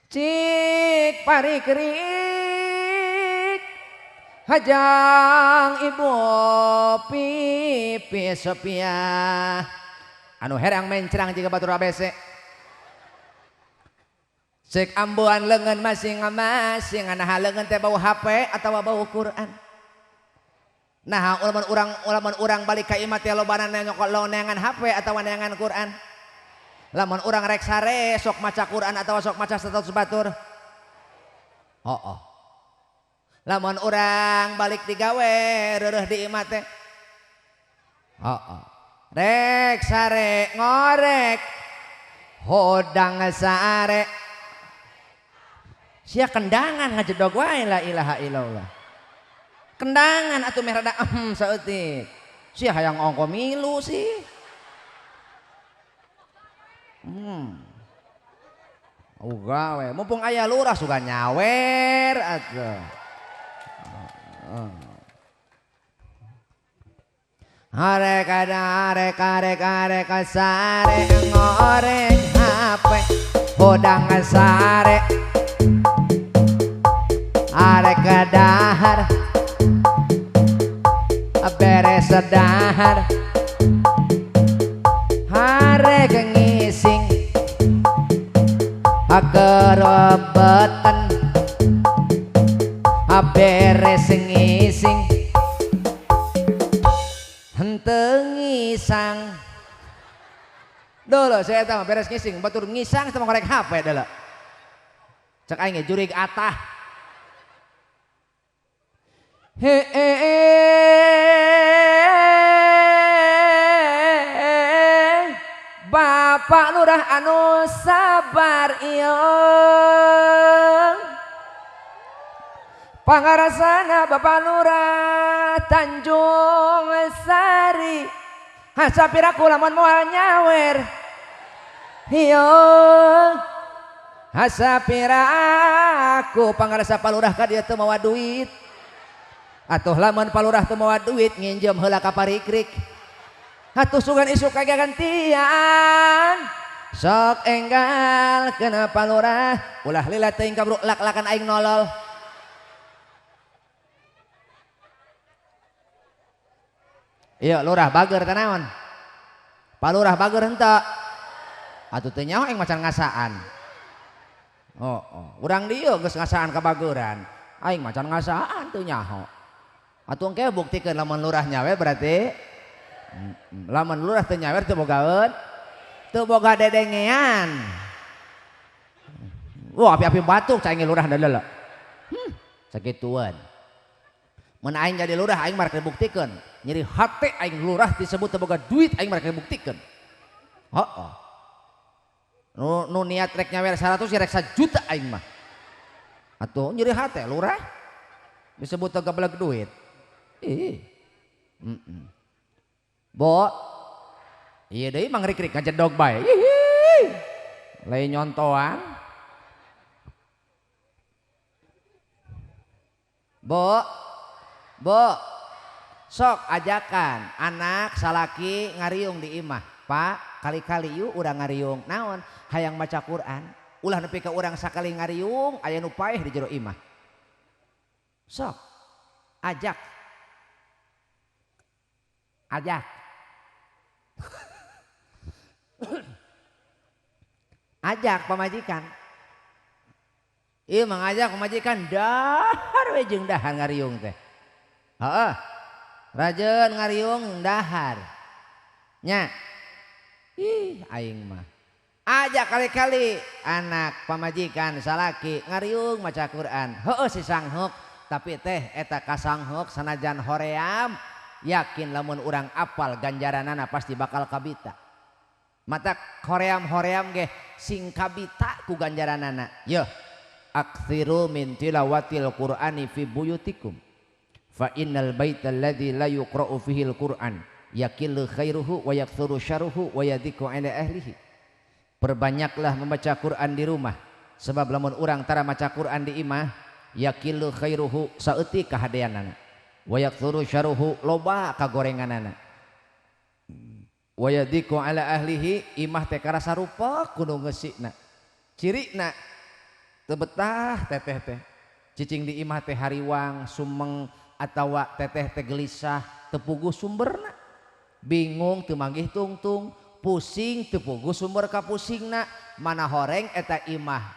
Speaker 1: Cik parikerik. Hajang ibu pipi Sophia anu herang mencrang jika batur ABC. Cek ambuan leungeun masing-masing, nah leungeun teh bau HP atawa bau Quran. Nah lamun urang balik ka imah teh lobana nyokot neangan HP atawa neangan Quran. Lamun urang rek sare sok maca Quran atawa sok maca status batur. Oh, oh. Lamun urang balik digawe reureuh di imah teh. Oh, oh. Rek sare ngorek hodang sare. Sia kendangan ngajedog wae la ilaha illallah. Kendangan atuh meh rada saeutik. Sia hayang ongko milu sih. Uga we, mumpung aya lurah suka nyawer atuh. Arek arek arek arek sare ngoreng HP hodang sare arek dahar beres dahar arek ngising kerobetan beres ngising henteu ngisang. Dulu saya tahu beres ngising batur ngisang sama korek HP dulu. Cek aing jurig atah. He Bapak Lurah anu sabar ieu. Pangarasana Bapak Lurah Tanjung Sari. Hasapiraku lamun moal nyawer. Hiyo. Hasapiraku pangarasa Pak Lurah ka dieu teu mawa duit. Atuh lamun Pak Lurah teu mawa duit nginjem heula ka parikrik. Atuh sugan isuk kagantian. Sok enggal kana Pak Lurah, ulah lila teuing kabruk lak-lakan aing nolol. Iya lurah bager teh naon? Pak Lurah bager henteu? Atuh teu nyaho aing macan ngasaan. Oh, oh. Urang dieu geus ngasaan ka bageran. Aing macan ngasaan teu nyaho. Atuh engke buktikeun lamun lurah nyawe berarti lamun lurah teu nyawer teu bogaeun. Teu boga dedengean. Wah, api-api batuk cai lurah dadeula. Sakituan. Mun aing jadi lurah aing marek dibuktikeun. Nyeri hate aing lurah disebut teu boga duit aing marek dibuktikan. Heeh. Nu niat rek nyawer 100 ya rek 1 juta aing mah. Atuh nyeri hate lurah disebut teu gablek duit. Ih. Bo. Ieu deui mah ngrik-rik ngajedog bae. Ih. Lain nyontoan. Bo. Bo. Sok ajakan anak salaki ngariung di imah. Pak, kali-kali yuk urang ngariung. Naon? Hayang maca Quran. Ulah nepi ka urang sakali ngariung aya nu paeh di jero imah. Sok ajak. Ajak. Ajak pamajikan. Ieu mangajak pamajikan dahar we jeung dahar ngariung teh. Heeh. Rajeun ngariung dahar. Nya. Ih, aing mah. Ajak kali-kali anak pamajikan salaki ngariung maca Quran. Heueuh si sangheuk, tapi teh eta kasangheuk sanajan hoream, yakin lamun urang apal ganjaranana pasti bakal kabita. Mata hoream-hoream ge sing kabita ku ganjaranana. Yeuh, aktsiru min tilawatil Qur'ani fi buyutikum. Fa innal baita alladzi la yuqra'u fihi al-Qur'an yakillu khairuhu wa yaktsuru syarruhu wa yadhiku ala ahlihi. Perbanyaklah membaca Quran di rumah, sebab lamun urang tara maca Quran di imah yakillu khairuhu saeutik kahadeanana, wa yaktsuru syarruhu loba kagorenganana, wa yadhiku ala ahlihi imah teh karasa rupa kudu ngeusina. Cirina teu betah teteh teh cicing di imah teh hariwang sumeng atawa teteh teh gelisah teu puguh sumberna, bingung teu manggih tungtung, pusing teu puguh sumber kapusingna, mana horeng eta imah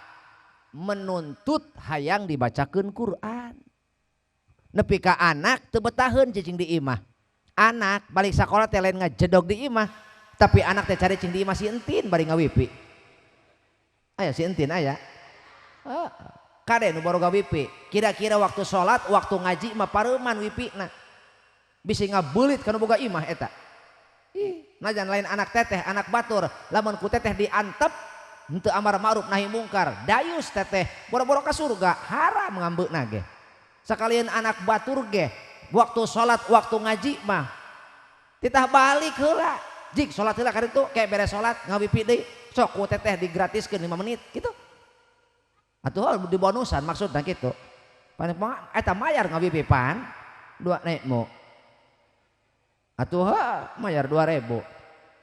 Speaker 1: menuntut hayang dibacakeun Quran. Nepi ka anak teu betaheun cicing di imah. Anak balik sakola teh lain ngajedog di imah, tapi anak teh cari cing di imah si entin bari ngawipi. Aya si entin aya. Kade nu baru wipi. Kira-kira waktu sholat, waktu ngaji mah pareuman wipina. Bisi ngabelit kana boga imah eta. Ih, najan lain anak teteh, anak batur, lamun ku teteh diantep henteu amar ma'ruf nahi mungkar, dayus teteh, boro-boro ka surga, haram ngambeuna ge. Sakalian anak batur ge, waktu sholat, waktu ngaji mah titah balik heula. Jik sholat heula kaditu, kayak beres sholat ngawipi deui. Sok ku teteh digratiskeun 5 menit gitu. Atuh dibonusan maksudna kitu. Pan eta mayar ngawifi pan 2.000. Atuh mayar 2.000.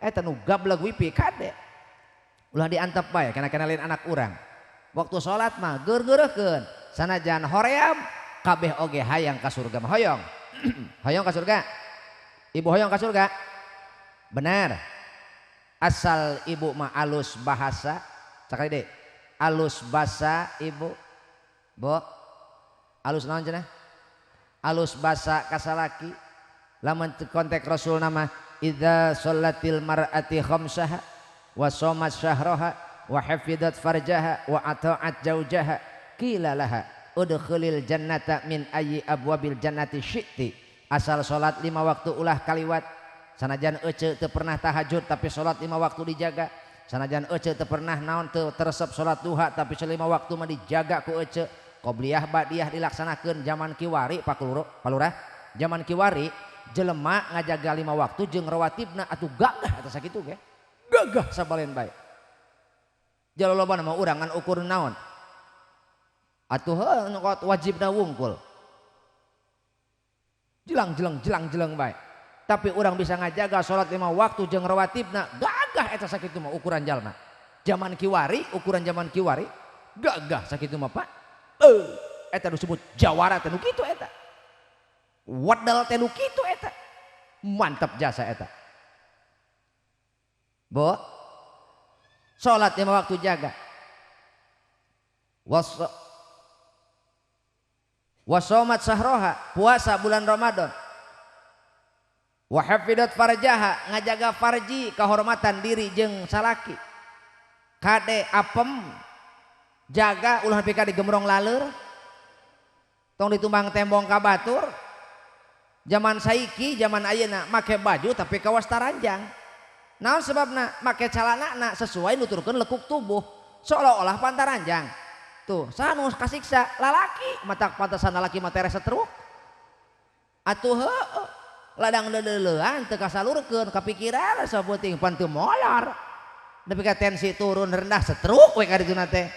Speaker 1: Eta nu gableg wifi kade. Ulah diantep bae kana-kana lain anak urang. Waktu salat mah geurgeurekeun sanajan hoream kabeh oge hayang ka surga mah hoyong. Hoyong ka surga. Ibu hoyong ka surga? Benar. Asal ibu mah alus bahasa, sakali deui. Alus basa ibu. Bu. Alus naon cenah? Alus basa ka salaki. Lamun kontek Rasul nama idza shallatil mar'ati khamsaha wa shamat syahraha wa hafidzat farjaha wa ata'at jaujaha qila laha udkhulil jannata min ayyi abwabil jannati syi'ti. Asal salat 5 waktu ulah kaliwat. Sanajan ece teu pernah tahajud tapi salat 5 waktu dijaga. Sanajan ece teu pernah naon teu teresep salat duha tapi 5 waktu mah dijaga ku ece. Qobliyah ba'diyah dilaksanakeun zaman kiwari Pak Lurah. Zaman kiwari jelema ngajaga 5 waktu jeung rawatibna atuh gagah eta sakitu ge. Gagah sabalen bae. Jalolobana mah urang ngan ukur naon. Atuh heuh nu wajibna wungkul. Jelang-jelang jelang-jelang bae. Tapi orang bisa ngajaga sholat 5 waktu jeung rawatibna gagah eta sakitu mah ukuran jalma. Zaman kiwari, ukuran zaman kiwari gagah sakitu mah Pak. Eta disebut jawara teh nu kitu eta. Wadal teh nu kitu eta. Mantap jasa eta. Bo. Sholat 5 waktu jaga. Wasomat sahroha, puasa bulan Ramadan. Wa hafidzat farjaha, ngajaga farji kehormatan diri jeung salaki. Kade apem jaga ulah nepi ka digemrong laleur. Tong ditumbang tembong ka batur. Zaman saiki, zaman ayeuna make baju tapi kawas taranjang. Naon sebabna? Make calanana sesuai nuturkeun lekuk tubuh, seolah-olah pantaranjang. Tuh, saha nu kasiksa? Lalaki, matak pantesan lalaki mah tereh setruk. Atuh heueuh. Ladang deuleuan teu kasalurkeun kapikiran saputing pan teu molor. Nepi ka tensi turun rendah setruk we ka dituna teh.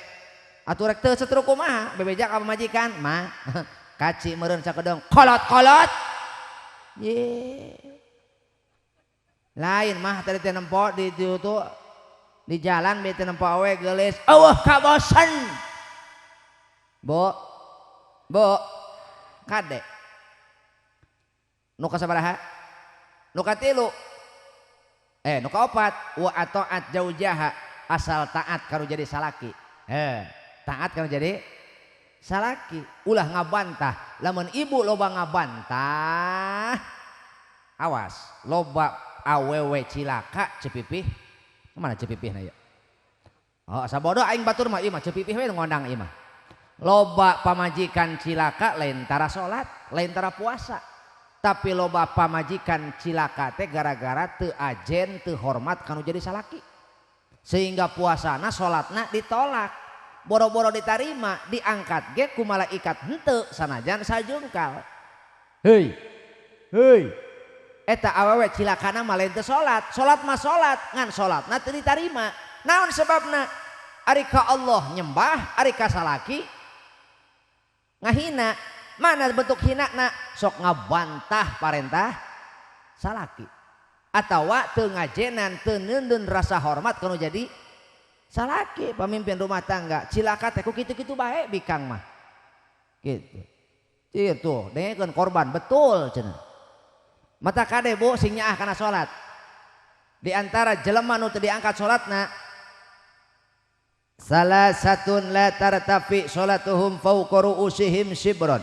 Speaker 1: Atuh rek teu setruk kumaha? Bebeja ka pamajikan, mah kaci meureun sakedeung kolot-kolot. Ye. Lain mah tadi teh nempo di ditu di jalan beuh teh nempo awe geulis, eueuh kabosen. Bu. Bu. Kade. Nu kasabaraha? Nu katilu. Nu kaopat, wa ataat jaujaha, asal taat kanu jadi salaki. Taat kanu jadi salaki, ulah ngabantah. Lamun ibu loba ngabantah, awas, loba awewe cilaka cepipih. Mana cepipihna ya? Oh, sabodo aing batur mah ieu mah cepipih we ngondang ieu mah. Loba pamajikan cilaka lain tara salat, lain tara puasa. Tapi loba pamajikan cilaka teh gara-gara teu ajen teu hormat kanu jadi salaki. Sehingga puasana salatna ditolak. Boro-boro ditarima, diangkat ge ku malaikat henteu sanajan sajungkal. Hei. Hei. Eta awewe cilakana mah lain teu salat, salat mah salat, ngan salatna teu ditarima. Naon sebabna? Ari ka Allah nyembah, ari ka salaki ngahina. Mana bentuk hina na? Sok ngabantah parentah salaki. Atawa teu ngajenan, teu neundeun rasa hormat kanu jadi salaki pemimpin rumah tangga. Cilaka teh ku kitu-kitu bae bikang mah. Gitu. Kitu, dengekeun korban betul cenah. Mata kade bu sing nyaah kana salat. Di antara jelema nu teu diangkat salatna salah satun la tartafi salatuhum fawqa ru'usihim shibran.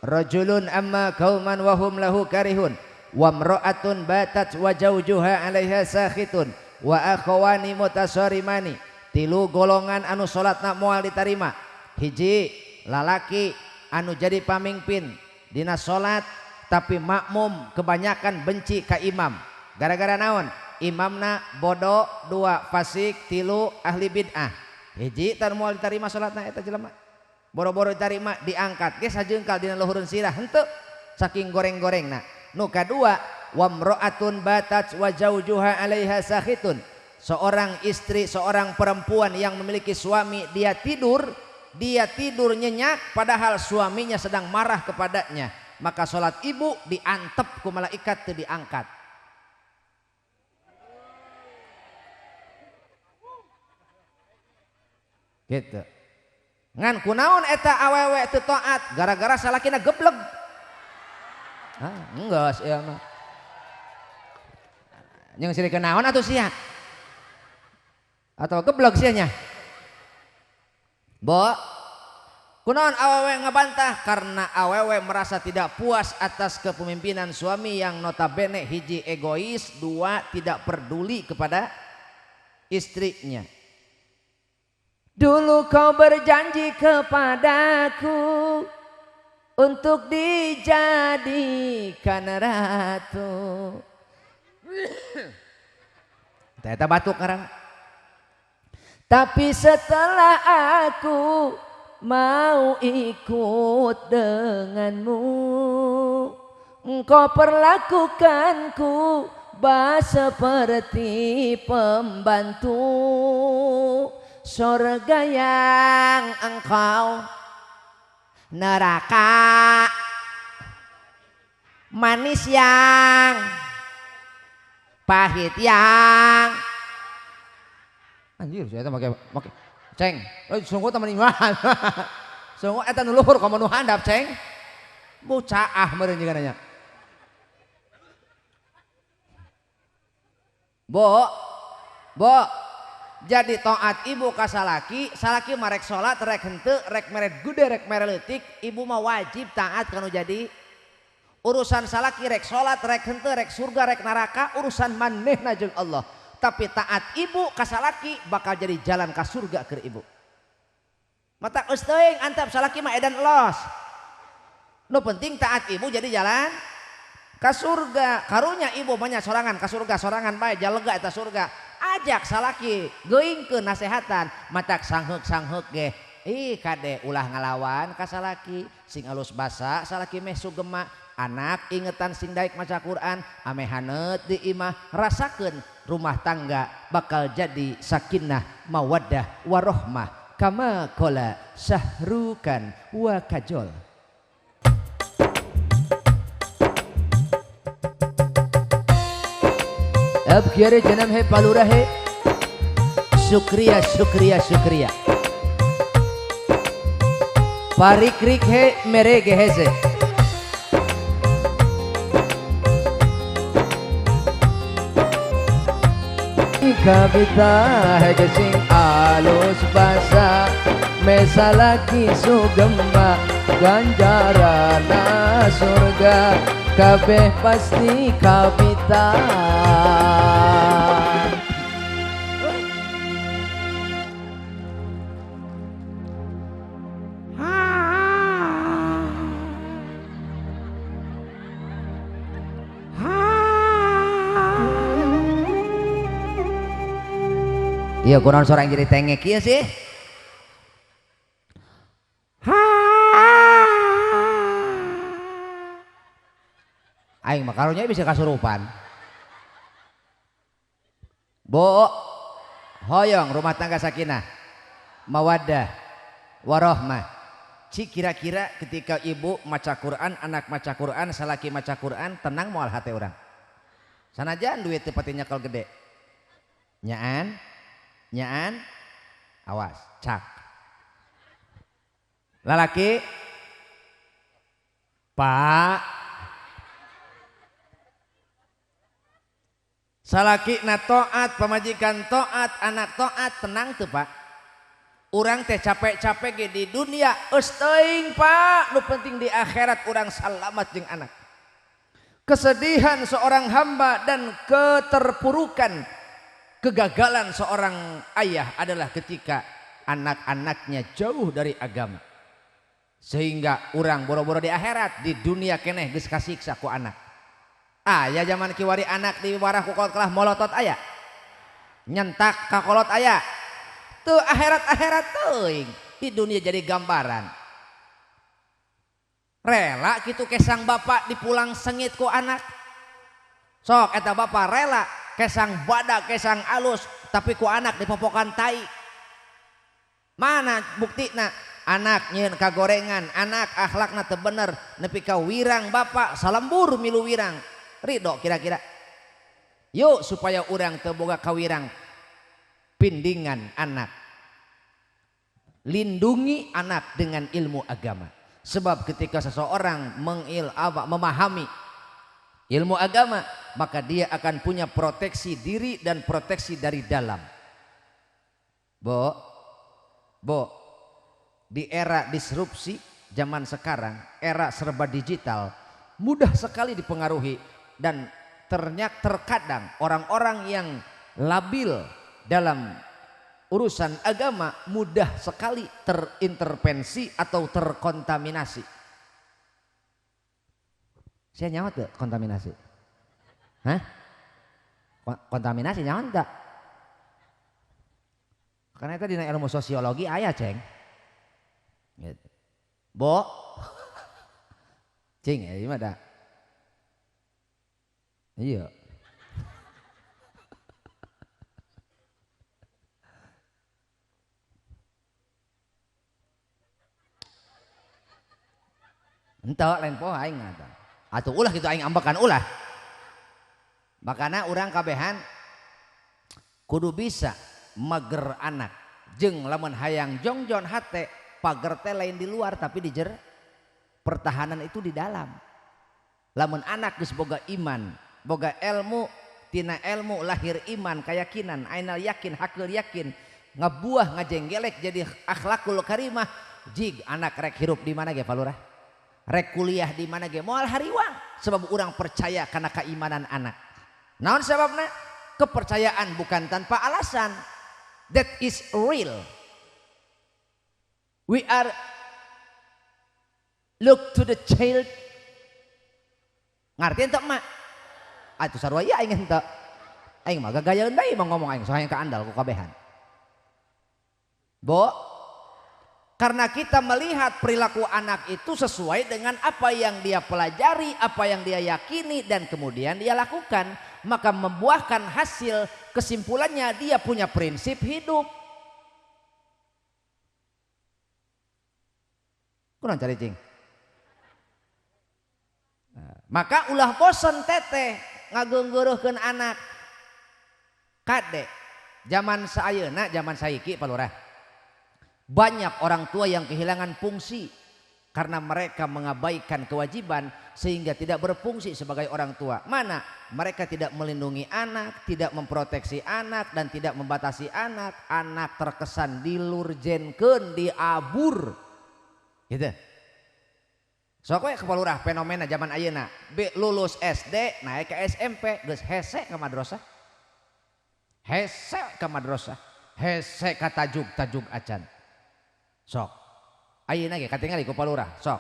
Speaker 1: Rajulun amma qauman wa hum lahu karihun wa imra'atun batat wa zawjuha 'alaiha sakhitun wa akhawani mutasarimani. Tilu golongan anu salatna moal ditarima. Hiji, lalaki anu jadi pamimpin dina salat tapi makmum kebanyakan benci ka imam. Gara-gara naon? Imamna bodoh, dua fasik, tilu ahli bid'ah. Hiji tar moal ditarima salatna eta jelema. Boro-boro ditarima diangkat ge sajengkal dina luhureun sirah henteu saking goreng-gorengna. Nu kadua, wamra'atun batat wa zawjuha 'alaiha sakhitun. Seorang istri, seorang perempuan yang memiliki suami, dia tidur nyenyak padahal suaminya sedang marah kepadanya, maka sholat ibu diantep ku malaikat teu diangkat. Gitu. Ngan kunaon eta awewe teu taat gara-gara salakina gebleg. Ah, enggeus ieu mah. Jeung sirik naon atuh sia? Atau geblek sia nya? Bo, kunaon awewe ngebantah? Karena awewe merasa tidak puas atas kepemimpinan suami yang notabene hiji egois, dua tidak peduli kepada istrinya. Dulu kau berjanji kepadaku untuk dijadikan ratu. Ternyata batuk karang. Tapi setelah aku mau ikut denganmu, engkau perlakukanku bah seperti pembantu. Surga yang engkau, neraka manis yang pahit yang. Anjir, saya make make ceng. Sungguh temen iman. Sungguh eta nu luhur komo nu handap ceng. Bucaah meureun jeung nanya. Bo, bo. Jadi taat ibu ka salaki, salaki mah rek salat, rek henteu, rek mere gede, rek mere leutik, ibu mah wajib taat kanu jadi urusan salaki rek salat, rek henteu, rek surga, rek neraka, urusan manehna jeung Allah. Tapi taat ibu ka salaki bakal jadi jalan ka surga keur ibu. Mata geus teuing antap salaki mah edan los. Nu penting taat ibu jadi jalan ka surga. Karunya ibu mah sorangan ka surga, sorangan bae jalega eta surga. Ajak salaki geuingkeun nasehatan, matak sangheuk-sangheuk ge. Ih kade ulah ngalawan ka salaki, sing alus basa salaki meh sugema. Anak ingetan sing daek maca Quran, ameh haneut di imah, rasakeun rumah tangga bakal jadi sakinah, mawaddah, warohmah, kama qala Sahrukan wa Kajol. अब क्यों जन्म है पालूरा है। शुक्रिया शुक्रिया शुक्रिया। पारिक्रिक है मेरे गहे से। कविता है gesing alus basa mesalaki sugema ganjarana surga kabeh pasti kawita. Iya kurang seorang jadi tengek iya sih. Aing mah karunya bisa kasurupan. Bo, hoyong rumah tangga sakinah, mawaddah, warohmah. Ci kira-kira ketika ibu maca Quran, anak maca Quran, salaki maca Quran, tenang moal hate urang. Sanajan duit teu pati nyekel gede. Nyaan, nyaan, awas, cak. Lalaki, pak. Salaki na toat, pamajikan toat, anak toat, tenang tuh pak. Urang teh capek-capek ge di dunia, eus teuing pak, nu penting di akhirat urang salamat jeung anak. Kesedihan seorang hamba dan keterpurukan, kegagalan seorang ayah adalah ketika anak-anaknya jauh dari agama. Sehingga urang boro-boro di akhirat, di dunia keneh geus kasiksa ku anak. Aya zaman kiwari anak diwarah ku kolot kalah molotot aya. Nyentak ka kolot aya. Teu akhirat-akhirat teuing, di dunia jadi gambaran. Rela kitu kesang bapak dipulang sengit ku anak. Sok eta bapak rela kesang badak kesang alus tapi ku anak dipopokan tai. Mana buktina? Anak nyieun kagorengan, anak akhlakna teu bener, nepi ka wirang bapak salembur milu wirang. Ridho kira-kira. Yuk supaya urang teu boga kawirang, pindingan anak. Lindungi anak dengan ilmu agama. Sebab ketika seseorang memahami ilmu agama, maka dia akan punya proteksi diri dan proteksi dari dalam. Bo, bo, di era disrupsi zaman sekarang, era serba digital, mudah sekali dipengaruhi dan ternyata terkadang orang-orang yang labil dalam urusan agama mudah sekali terintervensi atau terkontaminasi. Saya nyawa tuh kontaminasi. Hah? Kontaminasi nyawa enggak? Karena itu dina ilmu sosiologi aya ceng. Gitu. Bo. Cing ya gimana? Iya. Entah lain poho aing atuh. Atuh ulah gitu aing ambekan ulah. Makana urang kabehan kudu bisa mager anak jeung lamun hayang jongjon hate pager teh lain di luar tapi di jer pertahanan itu di dalam. Lamun anak geus boga iman, boga ilmu, tina ilmu lahir iman, keyakinan, ainal yakin, hakul yakin, ngabuah ngajenggelek jadi akhlakul karimah. Jig anak rek hirup di mana ge Pak Lurah? Rek kuliah di mana ge moal hariwang sebab urang percaya karena keimanan anak. Naon sebabna? Kepercayaan bukan tanpa alasan. That is real. We are look to the child. Ngarti ente mak? Atuh sarua ieu aing henteu. Aing mah gagayaeun deui mah ngomong aing soalnya kaandal ku kabehan. Bo, karena kita melihat perilaku anak itu sesuai dengan apa yang dia pelajari, apa yang dia yakini, dan kemudian dia lakukan. Maka membuahkan hasil, kesimpulannya dia punya prinsip hidup. Kurang cari cing. Nah, maka ulah bosen teteh ngageunggeureuhkeun anak. Kade, zaman sayeuna, zaman saiki Pak Lurah. Banyak orang tua yang kehilangan fungsi karena mereka mengabaikan kewajiban sehingga tidak berfungsi sebagai orang tua. Mana? Mereka tidak melindungi anak, tidak memproteksi anak, dan tidak membatasi anak. Anak terkesan dilurjenkeun, diabur. Gitu. Sok we ka lurah fenomena zaman ayeuna. Lulus SD naik ke SMP geus hese ka madrasah. Hese ka madrasah. Hese ka tajuk-tajuk acan. Sok ayeuna ge katingali ku Pak Lurah, sok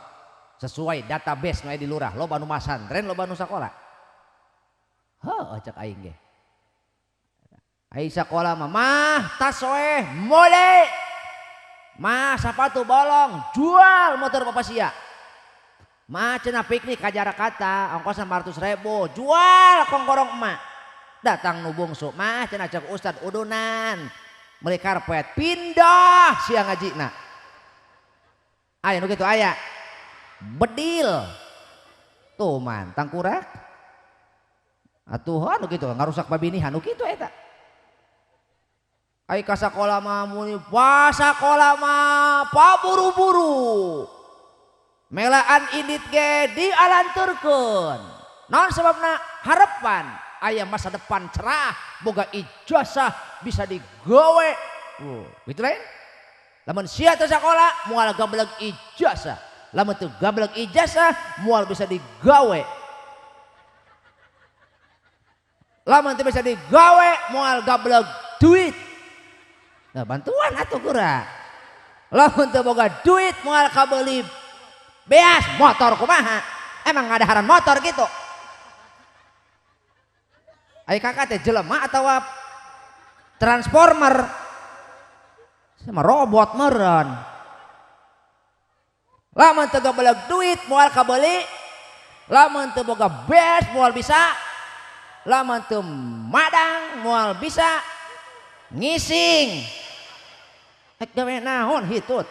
Speaker 1: sesuai database nu aya di lurah, loba nu masantren, loba nu sakola. Heuh cek aing ge. Ai sakola mah mah tas soeh mole. Mah sapatu bolong, jual motor bapak sia. Mah cenah piknik ka Jakarta, ongkosna 500.000, jual kongkorong emak. Datang nu bungsu, mah cenah cek ustad udunan. Meuli karpet, pindah sia ngajina. Aya nu kitu aya. Bedil. Tuh man, tangkurak. Atuh anu kitu ngarusak babinihan nu kitu eta. Ai ka sakola mah muni, pa sakola mah paburu-buru. Melaan indit ge dialanturkeun. Naon sebabna? Harapan aya masa depan cerah, boga ijazah bisa digawe. Gitu lain? Lamun sia teu sakola moal gableg ijazah. Lamun teu gableg ijazah moal bisa digawe. Lamun teu bisa digawe moal gableg duit. Nah bantuan atuh kurang. Lamun teu boga duit moal kabeuli beas motor kumaha. Emang ngadaharan motor gitu. Ai kakak teh jelema atawa transformer sama robot meureun. Lamun teu gabeleg duit moal kabeuli, lamun teu boga beas moal bisa, lamun teu madang moal bisa, Ngising. Rek gawe naon hitut.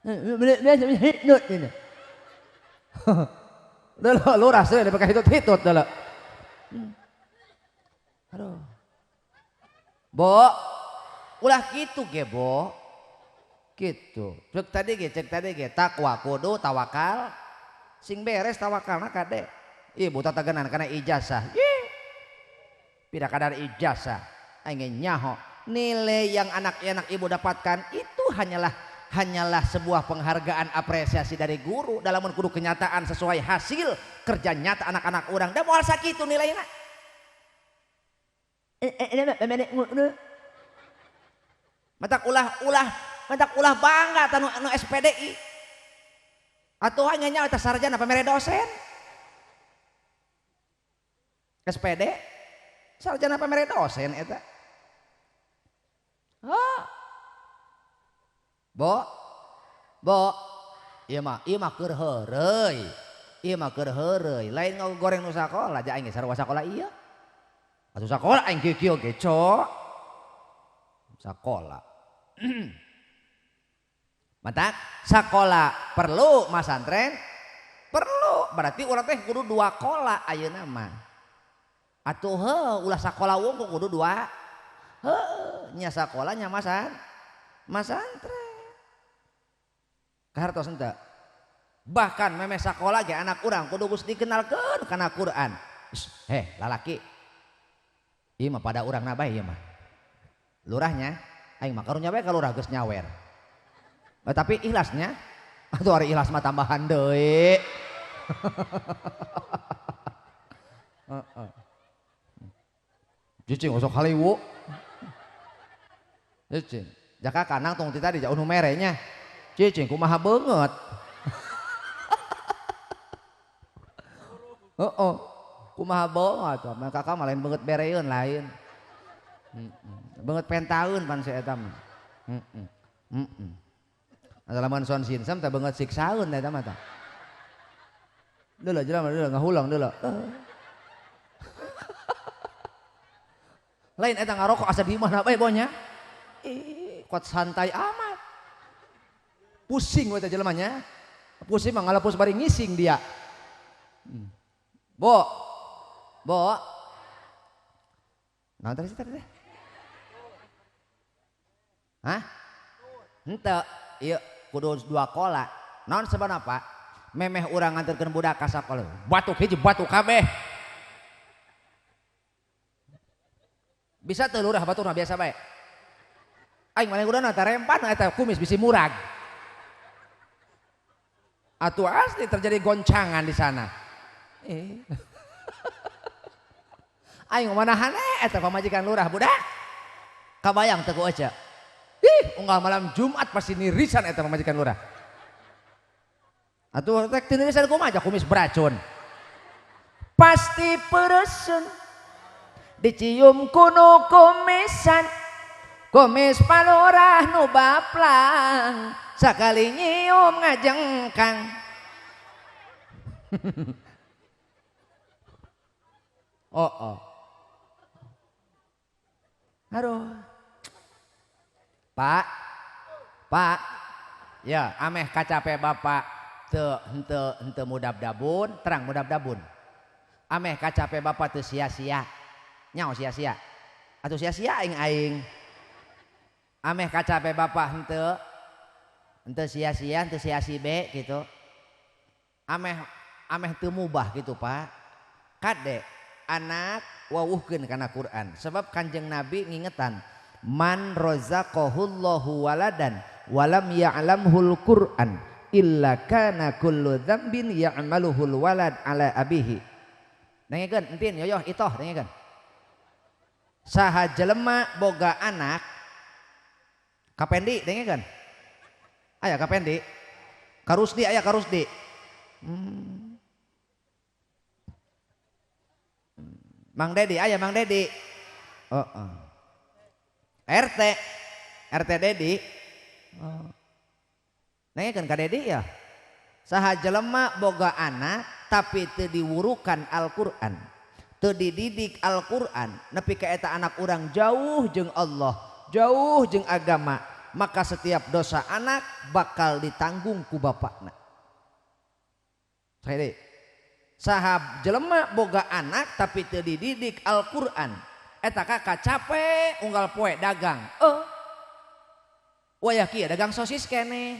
Speaker 1: Hitut ini. Dulu lurah sih pakai hitut-hitut dulu. Aduh. Bo, ulah kitu ge bo. Gitu. Cek tadi ge takwa kudu tawakal. Sing beres tawakalna kade. Ibu tatagenan kana ijazah. Pira kadar ijazah. Aing nyaho. Nilai yang anak-anak ibu dapatkan itu hanyalah sebuah penghargaan apresiasi dari guru dalam kudu kenyataan sesuai hasil kerja nyata anak-anak orang. Da moal sakitu nilaina. Matak ulah bangga tanu anu SPDI. Atuh hanya nya eta sarjana pamere dosen. SPD sarjana pamere dosen eta. Oh. Bo. Bo. Ieu mah keur heureuy. Ieu mah keur heureuy. Lain ngagoreng nu sakola ja aing sarua sakola ieu. Atuh sakola aing kieu-kieu ge cok. Sakola. Matak sakola perlu masantren perlu, berarti urang teh kudu dua kola ayeuna mah. Atuh heuh ulah sakola wungkul kudu dua. Heuh nya sakola nya masantren. Kahartos henteu. Bahkan memeh sakola ge anak urang kudu geus dikenalkeun kana Quran. Heh lalaki. Ieu mah pada urang na bae ieu mah. Lurahnya aing mah karunya bae ka lurah geus nyawer. Tapi ikhlasnya atuh ari ikhlas mah tambahan deui. Heeh. Cicing osok haliwu. Cicing jaka kanang tong ti tadi jauh nu mere nya. Cicing kumaha beungeut. Heeh. Kumaha beungeut mah kakak mah lain beungeut bereun lain. Beungeut pentaeun pan si eta mah. Heeh. Heeh. Lamun son sinsem teh beungeut siksaeun eta mah tah. Deuleu jelema deuleu ngahulang deuleu. Lain eta ngarokok asa di imahna bae bonya. Ih, kuat santai amat. Pusing we teh jelemanya. Pusing mah ngalepus bari ngising dia. Bo. Bo. Naon tadi tadi teh? Hah? Henteu, ieu kudu dua kola. Naon sebabna Pak? Memeh urang nganterkeun budak ka sakola. Batuk hiji batuk kabeh. Bisa teu lurah baturna biasa bae. Aing maneh kuduna tarempan eta kumis bisi murag. Atuh asli terjadi goncangan di sana. Aing manahan eta pamajikan lurah budak. Kabayang teu ku ece. Ih, unggal malam Jumat pasti nirisan eta pamajikan lurah. Atuh rek teu nirisan kumaha aja kumis beracun. Pasti peresun dicium kuno kumisan. Kumis palurah nu baplang sakali nyium ngajengkang. Oh, oh. Aduh. Pak. Pak. Ya, ameh kacape bapak teu henteu henteu mudab-dabun, terang mudab-dabun. Ameh kacape bapak teu sia-sia. Nyaho sia-sia. Atuh sia-sia aing aing. Ameh kacape bapak henteu henteu sia-sia, henteu sia-si be gitu. Ameh ameh teu mubah gitu, Pak. Kade anak wawuhkeun kana Quran. Sebab Kanjeng Nabi ngingetan, man razaqahullahu waladan walam ya'lamhul Quran illa kana kullu dzambin ya'maluhul walad ala abihi. Dengekeun entin yoyoh itoh dengekeun. Saha jelema boga anak kapendi dengekeun. Aya kapendi. Karusdi aya karusdi. Mang Dedi aya Mang Dedi. Oh, oh. RT RT Dedi. Oh. Dengekeun ka Dedi ya. Saha jelema boga anak tapi teu diwurukan Al-Qur'an, teu dididik Al-Qur'an, nepi ka eta anak urang jauh jeung Allah, jauh jeung agama, maka setiap dosa anak bakal ditanggung ku bapakna. Saha sahab jelema boga anak tapi teu dididik Al-Qur'an, eta kakak capek unggal poe dagang. Wayah kieu dagang sosis keneh.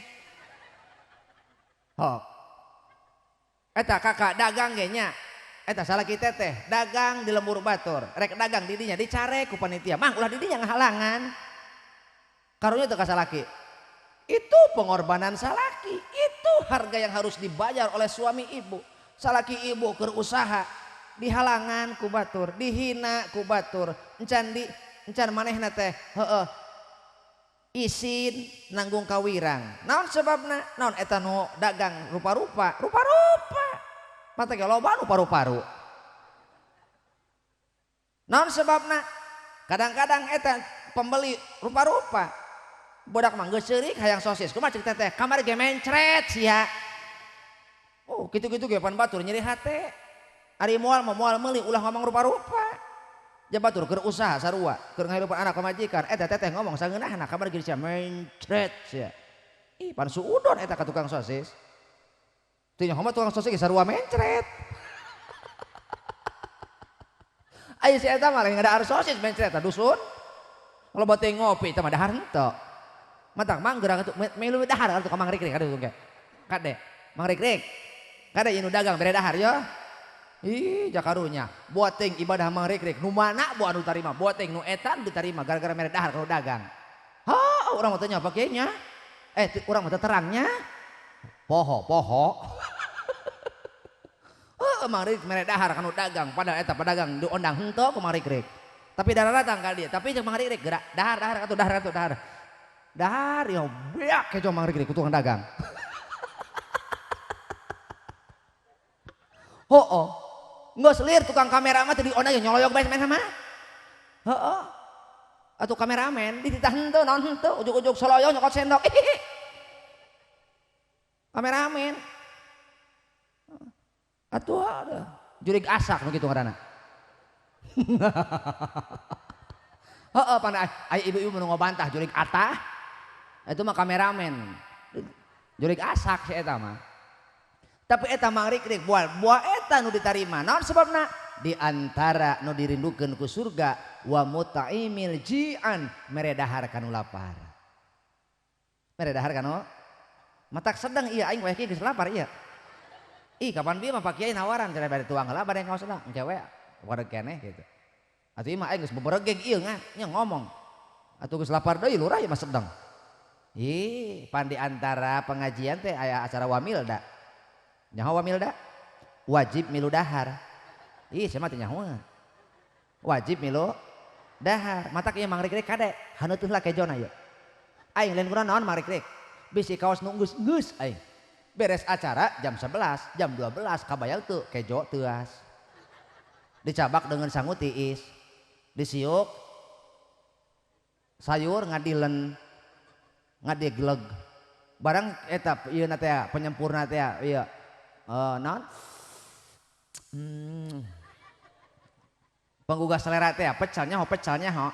Speaker 1: Hok. Eta kakak dagang ge nya. Eta salaki teteh dagang di lembur batur, rek dagang didinya dicare ku panitia. Mang ulah didinya ngahalangan. Karunya teu ka salaki. Itu pengorbanan salaki, itu harga yang harus dibayar oleh suami ibu. Salaki ibu keur usaha dihalangan ku batur, dihina ku batur, encan di encan manehna teh heueuh isin nanggung kawirang. Naon sebabna? Naon eta nu dagang rupa-rupa, rupa-rupa. Mata ge loba nu paru-paru. Naon sebabna? Kadang-kadang eta pembeli rupa-rupa. Budak mah geus ceurik hayang sosis. Kumaha ceuk teteh? Kamari ge mencret sia. Oh, kitu-kitu ge pan batur nyeri hate. Ari moal mah moal meuli ulah ngomong rupa-rupa. Ja batur keur usaha sarua, keur ngahirupan anak pamajikan, eta teteh ngomong sangeunahna kamari ge sia mencret sia. Ih, pan suudon eta ka tukang sosis. Teu nyaho mah tukang sosis ge sarua mencret. Aya si eta mah lain ngadahar sosis mencret ta dusun. Loba teh ngopi eta mah dahar henteu. Matak manggerang atuh milu dahar atuh ka Mang Rikrik aduh tungke. Kade, Mang Rikrik. Kade ieu nu dagang bere dahar yo. Ih, jakarunya. Buat ting ibadah Mang Rikrik nu mana buat anu tarima, buat ting nu eta nu ditarima gara-gara mere dahar kalau dagang. Ha, urang mah teu nya kieu nya. Urang mah teu terangnya. Poho, poho. Heuh, Mang Rikrik mere dahar kanu dagang, padahal eta pedagang diondang henteu ku Mang Rikrik. Tapi daratang ka dieu, tapi jeung Mang Rikrik gerak dahar dahar atuh dahar atuh dahar. Dahar yo beak kejo Mang Rikrik ku tukang dagang. Hooh. Geus lir tukang kamera mah teu diondang nyoloyok bae main sama. Heeh. Atuh kameramen dititah henteu naon henteu ujug-ujug soloyok nyokot sendok. Kameramen. Atuh ada jurig asak nu kitu ngaranna. Heeh pan aya ibu-ibu nu ngabantah jurig atah. Itu mah kameramen. Jurig asak si eta mah. Tapi eta Mang Rikrik buah buah eta nu ditarima. Naon sebabna? Di antara nu dirindukeun ku surga wa muta'imil ji'an mere dahar kanu lapar. Mere dahar kanu matak sedang ieu aing wayah kieu geus lapar ieu. Ih kapan bieu mah Pak Kiai nawaran cenah bade tuang heula bade ngaos heula engke we wareg keneh gitu. Atuh ieu mah aing geus beberegeg ieu nya ngomong. Atuh geus lapar deui lurah ieu mah sedang. Ih, pan di antara pengajian teh aya acara wamilda. Nyaho wamilda? Wajib milu dahar. Ih, sia mah teu nyaho. Wajib milu dahar. Matak ieu Mang Rikrik kade, haneuteuh lah kejona ieu. Aing lain kurang naon Mang Rikrik. Bisi kaos nu geus-geus aing. Beres acara jam 11, jam 12 kabayang tuh kejo teuas. Dicabak dengan sangu tiis. Disiuk sayur ngadilen ngadigleg. Barang eta ieu na teh penyempurna teh ieu. Naon? Penggugah selera teh pecelnya ho pecelnya ho.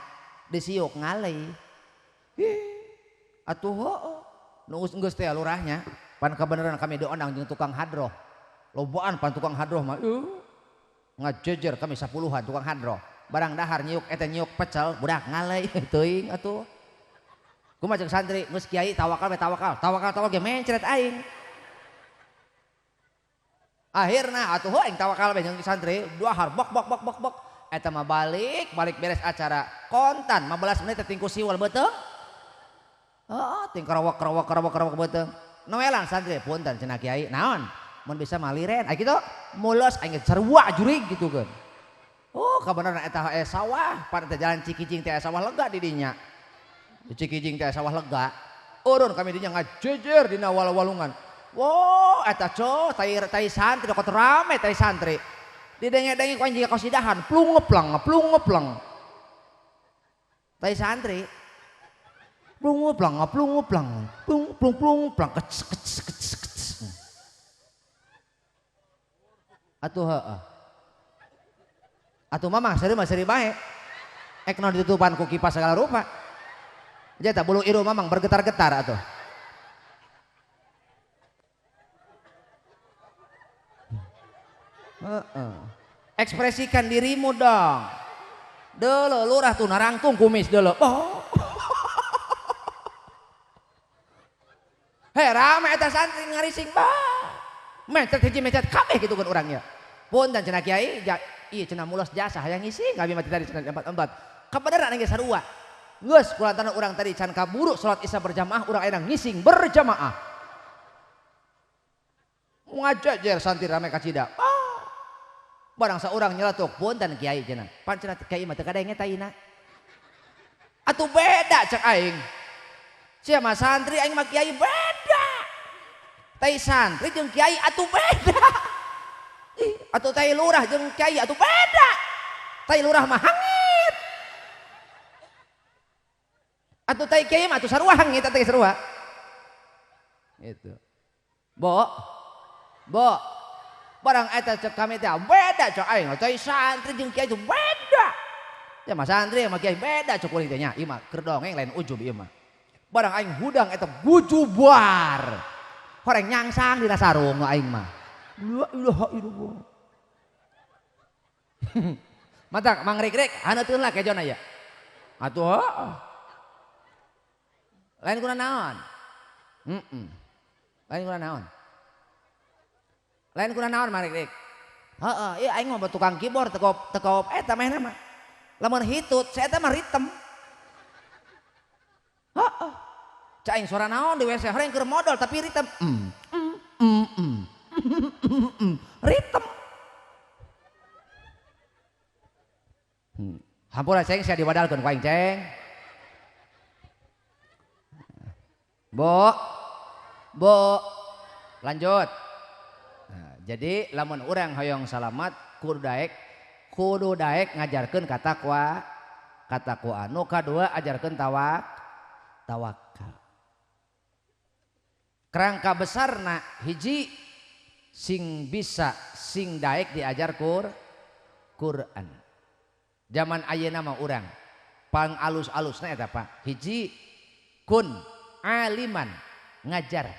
Speaker 1: Disiuk ngalei. Ih, atuh heueuh. Nu geus teh lurahnya. Pan kebenaran kami diondang jeung tukang hadroh. Lobaan pan tukang hadroh mah ngajejer kami 10-an tukang hadroh. Barang dahar nyiuk eta nyiuk pecel budak ngalei teuing atuh. Kumaha ceuk santri geus kiai tawakal we tawakal, tawakal tawakal ge mencret aing. Akhirna atuh aing tawakal we jeung santri dahar bok bok bok bok bok. Eta mah balik, balik beres acara kontan 15 menit teh tingku siwal beuteung. Heeh, ting kerawak kerawak kerawak kerawak beuteung. Noelan santri punten cenah kiai naon mun bisa maliren aya kitu mulos aing sarua jurig gitu kan. Oh kabeneran eta sawah pan teh jalan Cikijing teh sawah lega di dinya. Di Cikijing teh sawah lega. Urun kami dinya ngajejer dina wal-walungan. Wow eta co tai tai santri kok rame tai santri. Didenge-denge ku anjing kosidahan plungeplang plungeplang. Tai santri plung plang plung plang plung plung plung plang kec kec kec kec. Atuh heeh. Atuh mamang seuri mah seuri bae. Ek naon ditutupan ku kipas segala rupa. Jeta bulu iru mamang bergetar-getar atuh. Heeh. Ekspresikan dirimu dong. Dulu lurah tuh narangtung kumis dulu. Oh. Hei rame eta santri ngarising bah. Mencet hiji mencet kabeh kitu kan urangnya. Punten cenah kiai, ieu cenah mulos jasa hayang ngising kami mah tadi cenah empat-empat. Kabeneran geus sarua. Geus kulantaran urang tadi can kaburu salat isya berjamaah urang ayeuna ngising berjamaah. Ngajejer santri rame kacida. Oh. Barang saurang nyeletuk punten kiai cenah. Pan cenah kiai mah teu kadenge taina. Atuh beda cek aing. Sia mah santri aing mah kiai beda. Tai santri jeung kiai atuh beda. Ih, atuh tai lurah jeung kiai atuh beda. Tai lurah mah hangit. Atuh tai kiai mah atuh sarua hangit atuh sarua. Gitu. Bo. Bo. Barang eta cek kami teh beda cek aing. Tai santri jeung kiai itu beda. Ya mah santri sama kiai beda cek kuring teh nya. Ieu mah keur dongeng lain ujub ieu mah. Barang aing hudang eta gujubar. Horeng nyangsang dina sarung nu aing mah. La ilaha illallah. Matak mang rik-rik haneuteun lah kejona ya. Atuh heeh. Lain kuna naon? Heeh. Lain kuna naon? Lain kuna naon mang rik-rik? Heeh, ieu aing mah tukang keyboard tekop eta mehna mah. Lamun hitut saya eta mah ritem. Heeh. Cak aing suara naon di WC horeng keur modal tapi ritem. Ritem. Hampura ceng sia diwadalkeun ku aing ceng. Bo. Bo. Lanjut. Nah, jadi lamun urang hoyong salamat kudu daek ngajarkeun katakwa. Katakwa nu kadua ajarkeun tawakal. Kerangka besarna hiji sing bisa sing daek diajar Quran. Zaman ayeuna mah urang pang alus-alusna eta Pak. Hiji kun aliman ngajar.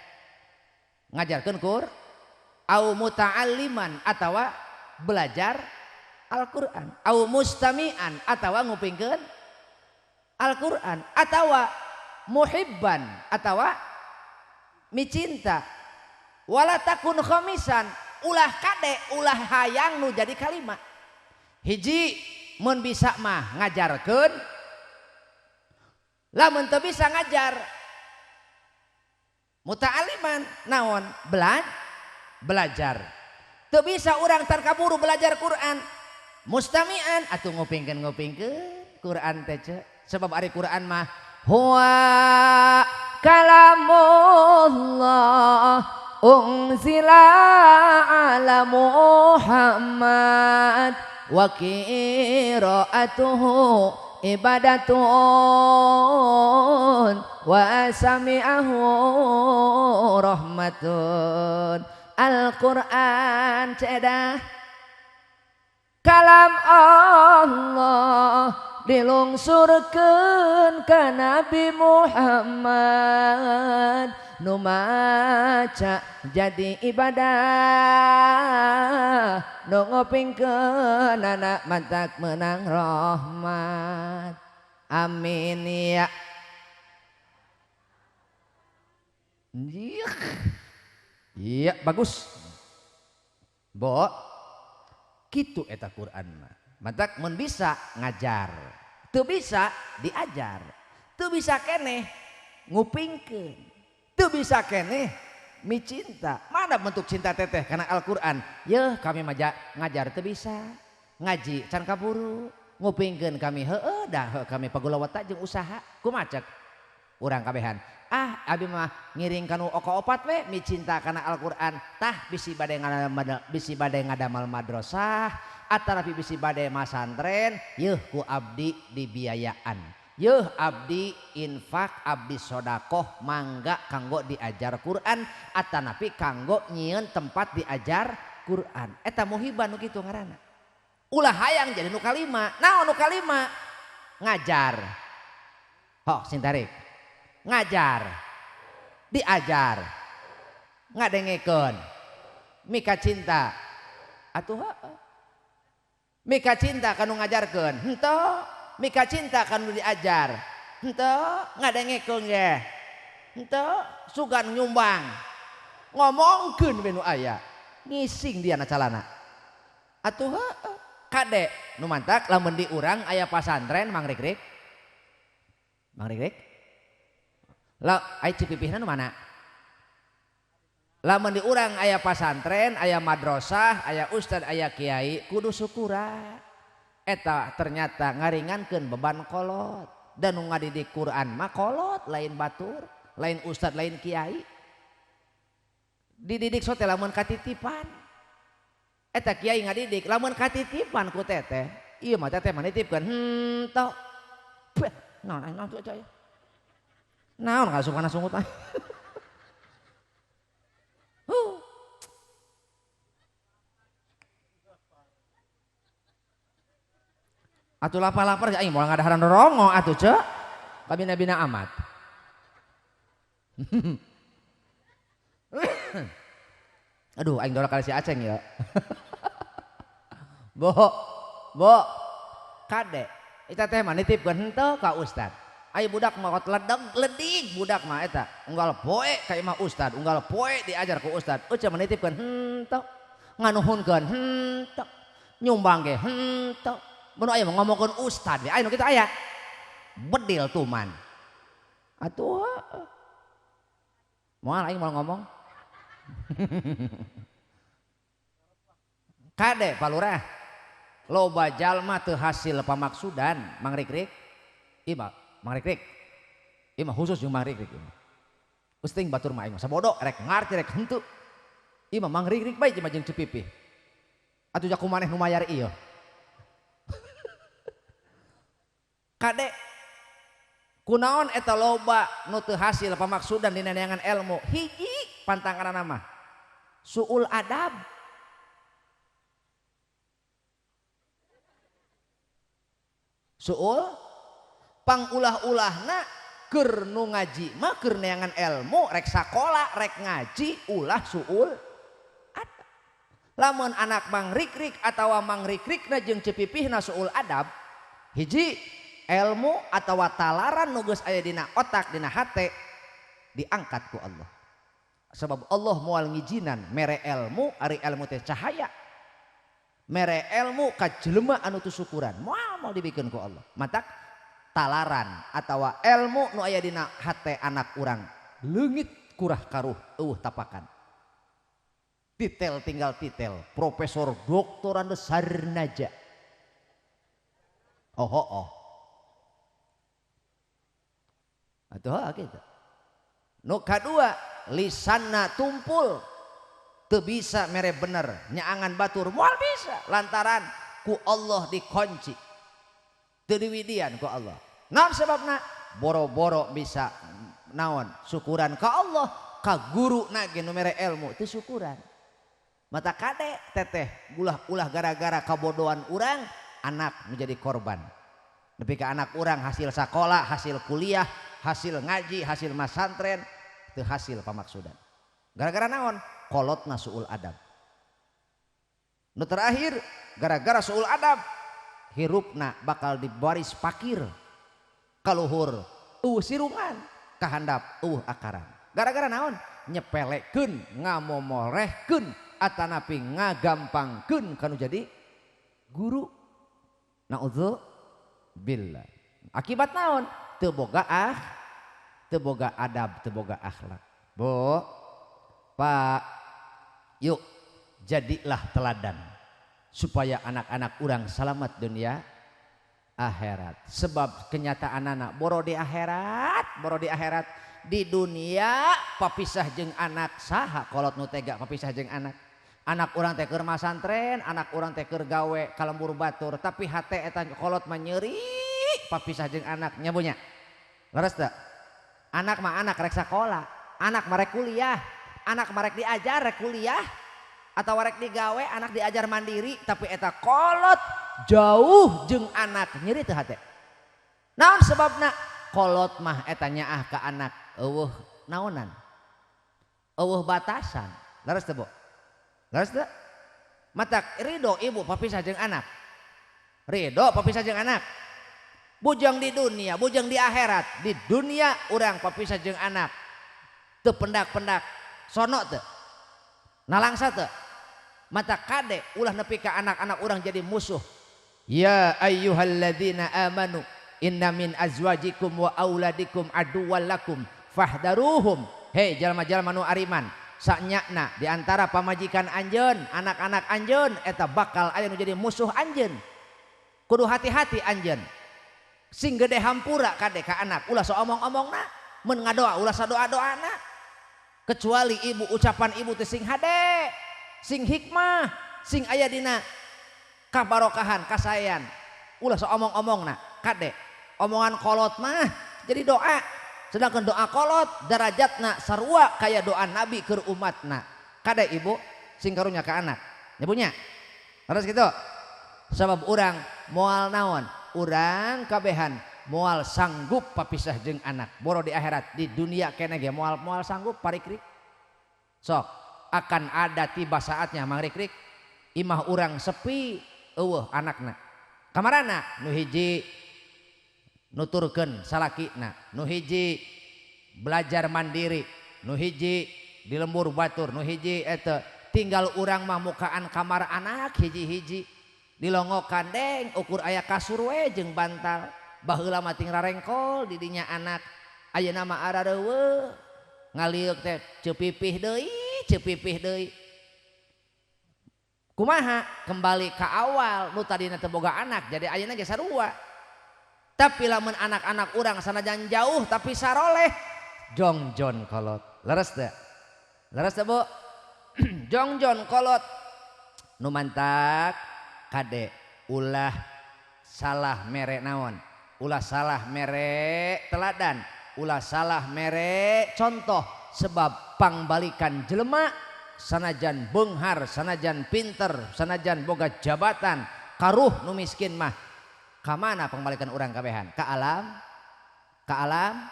Speaker 1: Ngajarkeun Qur au muta'alliman atawa belajar Al-Qur'an, au mustami'an atawa ngupingkeun Al-Qur'an atawa muhibban atawa micinta. Wala takun khamisan ulah kade ulah hayang nu jadi kalima. Hiji mun bisa mah ngajarkeun, lamun teu bisa ngajar muta'aliman naon belajar. Teu bisa urang tarkaburu belajar Quran mustami'an atuh ngupingkeun Quran teh ce. Sebab ari Quran mah huwa kalamullah unzila ala Muhammad wa qira'atuhu ibadatun wa sami'ahu rahmatun. Al-Quran cedah kalam Allah dilungsurkeun ka Nabi Muhammad nu maca jadi ibadah nu ngopingkeun anak mantak menang rahmat. Amin ya. Iya bagus. Bo kitu eta Quran mah. Mantak mun bisa ngajar, teu bisa diajar, teu bisa keneh ngupingkeun, teu bisa keneh micinta. Mana bentuk cinta teteh karena Al-Quran? Yeuh kami mah ngajar teu bisa, ngaji can kaburu, ngupingkeun kami heueuh dah kami pagulawata jeung usaha kumaha cek urang kabehan. Ah abi mah ngiring kanu oka opat we micinta kana Al-Quran. Tah bisi bade ngadamal madrasah atarapi bisi bade masantren yeuh ku abdi dibiayaan. Yeuh abdi infak abdi sodakoh mangga kanggo diajar Quran atanapi kanggo nyieun tempat diajar Quran. Eta muhiban nu kitu ngaranna. Ulah hayang jadi nu kalima. Naon nu kalima? Ngajar. Hok sing tarik. Ngajar. Diajar. Ngadengekeun. Mika cinta. Atuh heueuh. Mika cinta kanu ngajarkeun. Henteu. Mika cinta kanu diajar. Henteu ngadengekeun ge. Henteu sugan nyumbang. Ngomongkeun we nu aya. Ngising dia na calana. Atuh heueuh. Kade nu mantak lamun di urang aya pasantren Mang Rikrik. Mang Rikrik. La ai cipipihna nu mana? Lamun di urang aya pasantren, aya madrasah, aya ustad, aya kiai, kudu syukura. Eta ternyata ngaringankeun beban kolot. Dan nu ngadidik Quran mah kolot, lain batur, lain ustad, lain kiai. Dididik sote lamun katitipan. Eta kiai ngadidik lamun katitipan ku teteh. Ieu mah teteh mah nitipkeun. Henteu. Beh, naon aing naon tuh aja. Naon ngasup kana sungut aing. Atuh lapar-lapar aing moal ngadaharan rongo atuh ceu. Kabina-bina amat. Aduh aing dorok kali si Aceng ya. Bo, bo, kade, eta teh mah nitipkeun henteu ka ustad. Ai budak mah kot ledeg ledig budak mah eta. Unggal poe ka imah ustad, unggal poe diajar ku ustad. Euceu mah nitipkeun henteu, nganuhunkeun henteu, nyumbang ge henteu. Mun aya mah ngomongkeun ustad we, aya nu kitu aya. Bedil tuman. Atuh moal aing moal ngomong. Kade Pak Lurah, loba jalma teu hasil pamaksudan Mang Rikrik. Ieu mah Mang Rikrik. Ieu mah khusus jeung Mang Rikrik ieu mah. Geus teuing batur mah aing mah sabodo rek ngarti rek henteu. Ieu mah Mang Rikrik bae jeung Cipipih. Atuh jaku maneh nu mayar ieu. Kade kunaon eta loba nu teu hasil pamaksudan dina neangan ilmu. Hiji pantanganna mah suul adab. Suul pangulah-ulahna keur nu ngaji mah keur neangan ilmu rek sakola rek ngaji ulah suul adab. Lamun anak Mang Rikrik atawa Mang Rikrikna jeung Cipipihna suul adab, hiji ilmu atawa talaran nu geus aya dina otak dina hate diangkat ku Allah. Sebab Allah moal ngijinan mere ilmu ari ilmu teh cahaya. Mere ilmu ka jelema anu teu syukuran moal moal dibikeun ku Allah. Matak talaran atawa ilmu nu aya dina hate anak urang leungit kurah karuh eueuh tapakan. Titel tinggal titel, profesor doktorandus sarnaja. Oh oh oh. Atuh kitu. Nu kadua lisanna tumpul teu bisa mere bener nyaangan batur moal bisa lantaran ku Allah dikunci. Teu diwidian ku Allah. Naon sebabna? Boro-boro bisa naon syukuran ka Allah ka guru na ge nu mere ilmu teu syukuran. Mata kade teteh ulah-ulah gara-gara kabodohan urang anak menjadi korban. Nepi ka anak urang hasil sakola, hasil kuliah, hasil ngaji, hasil masantren teu hasil pamaksudan. Gara-gara naon? Kolotna suul adab. Nu terakhir gara-gara suul adab hirupna bakal dibaris pakir kaluhur eueuh sirungan kahandap eueuh akaran. Gara-gara naon? Nyepelekeun, ngamomorehkeun atanapi ngagampangkeun kanu jadi guru. Naudzubillah. Akibat naon? Teu boga ah, teu boga adab, teu boga akhlak. Bu, Pak, yuk jadilah teladan supaya anak-anak urang selamat dunia akhirat. Sebab kenyataan anak boro di akhirat, boro di akhirat, di dunia papisah jeung anak saha kolot nu tega papisah jeung anak. Anak urang teh keur masantren, anak urang teh keur gawe ka lembur batur, tapi hate eta kolot mah nyeri papisah jeung anak nya bu nya. Leres teu? Anak mah anak rek sakola, anak mah rek kuliah, anak mah rek diajar rek kuliah. Atau rek digawe anak diajar mandiri tapi eta kolot jauh jeung anak nyeri teu hate. Naon sebabna? Kolot mah eta nyaah ka anak eueuh naonan. Eueuh batasan. Leres teu, Bu? Leres teu? Matak ridho ibu papisah jeung anak. Ridho papisah jeung anak. Bujang di dunia, bujang di akhirat. Di dunia urang papisah jeung anak. Teu pendak-pendak sono teu. Nalangsa teu. Mata kade ulah nepi ka anak-anak urang jadi musuh. Ya ayyuhalladzina amanu inna min azwajikum wa auladikum aduwwal lakum fahdaruhum. Hei jalma-jalma nu ariman, sanyakna di antara pamajikan anjeun, anak-anak anjeun eta bakal aya nu jadi musuh anjeun. Kudu hati-hati anjeun. Sing gede hampura kade ka anak, ulah so omong-omongna, mun ngadoa ulah sadoa-doana. Kecuali ibu ucapan ibu teh sing hade, sing hikmah, sing aya dina kabarokahan, kasayan. Ulah so omong-omongna kade. Omongan kolot mah jadi doa. Sedangkan doa kolot derajatna sarua kaya doa nabi keur umatna. Kade ibu sing karunya ka anak. Nyebunya. Terus gitu. Sabab urang moal naon? Urang kabehan moal sanggup papisah jeung anak. Boro di akhirat, di dunia keneh ge moal moal sanggup parikrik. Sok akan ada tiba saatnya Mang Rikrik imah urang sepi eueuh anakna. Kamarana nu hiji nuturkeun salakina, nu hiji belajar mandiri, nu hiji di lembur batur, nu hiji eta tinggal urang mah mukaan kamar anak hiji-hiji dilongokan deng ukur aya kasur we jeung bantal. Baheula mah ting rarengkol di dinya anak, ayeuna mah arareuweuh ngaliuk teh ceupipih deui, ceupipih deui. Kumaha kembali ka awal nu tadina teu boga anak jadi ayeuna ge sarua. Tapi lamun anak-anak urang sanajan jauh tapi saroleh jongjon kolot. Leres teu? Leres teu, Bu? Jongjon kolot. Nu mantak kade ulah salah mere naon? Ulah salah mere teladan, ulah salah mere contoh, sebab pangbalikan jelema sanajan beunghar, sanajan pinter, sanajan boga jabatan, karuh nu miskin mah kamana pangbalikan urang kabehan? Ka alam, ka alam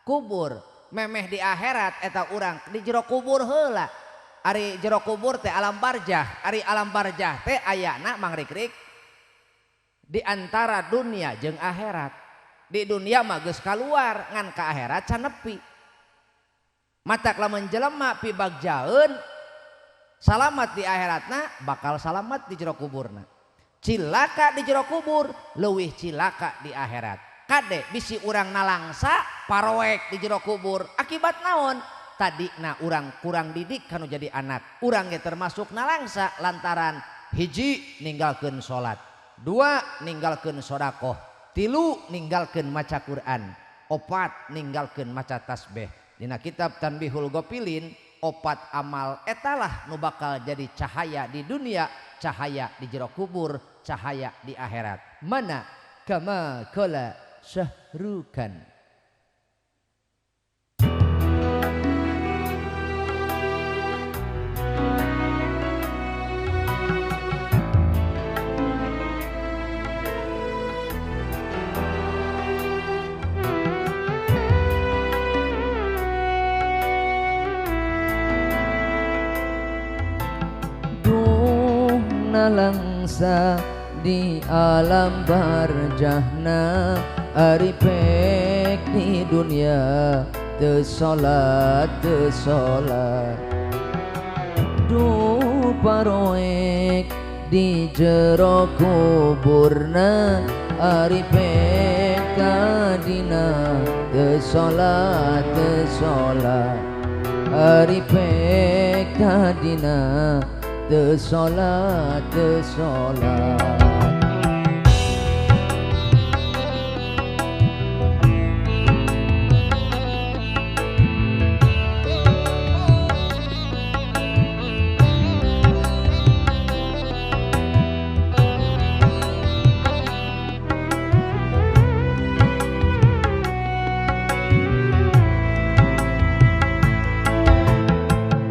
Speaker 1: kubur. Memeh di akhirat eta urang di jero kubur heula. Ari jero kubur teh alam barjah, ari alam barjah teh ayana Mang Rikrik di antara dunia jeung akhirat. Di dunia mah geus kaluar ngan ka akhirat can nepi. Matak lamun jelema pibagjaeun salamat di akhiratna bakal salamat di jero kuburna. Cilaka di jero kubur leuwih cilaka di akhirat. Kade bisi urang nalangsa paroek di jero kubur akibat naon? Tadina urang kurang didik kanu jadi anak. Urang ge termasuk nalangsa lantaran hiji ninggalkeun salat, dua ninggalkeun sodakoh, tilu ninggalkeun maca Quran, opat ninggalkeun maca tasbih. Dina kitab Tanbihul Ghafilin opat amal etalah nu bakal jadi cahaya di dunia, cahaya di jero kubur, cahaya di akhirat. Mana kama qala Syahrukan. Nalangsa di alam barjahna, ari pek di dunia teu salat teu salat. Duh paroek di jero kuburna, ari pek kadina teu salat teu salat. Ari pek kadina teu salat teu salat.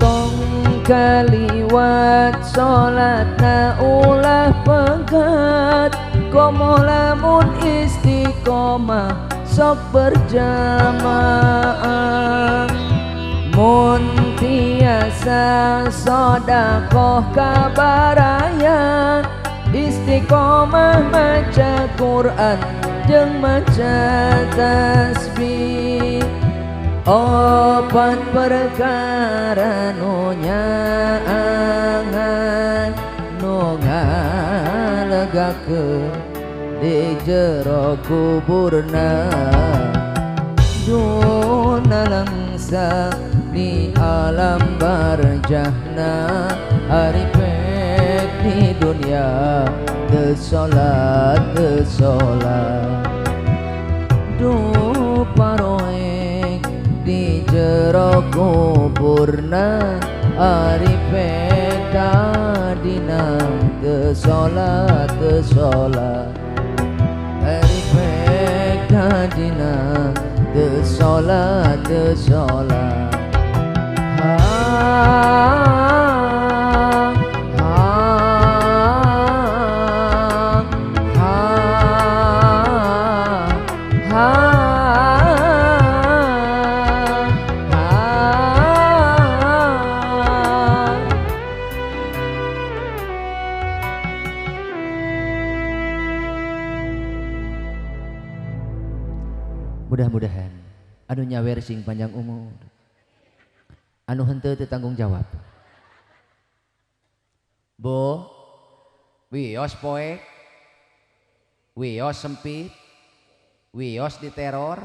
Speaker 1: Tong
Speaker 2: kaliwat salatna ulah pegat komo lamun istiqomah sok berjamaah mun tiasa sodakoh kabaraya istiqomah maca Quran jeung maca tasbih opat perkara nu nyaangan nu ngalegakeun di jero kuburna duna langsa di alam barjahna ari pek di dunia teu salat teu salat du paroek di jero kuburna ari pek tadina teu salat teu salat ari pek tadina teu salat teu salat ha ha ha ha ha.
Speaker 1: Mudah-mudahan anu nyawer sing panjang umur, anu henteu teu tanggung jawab. Bo, wios poek, wios sempit, wios diteror,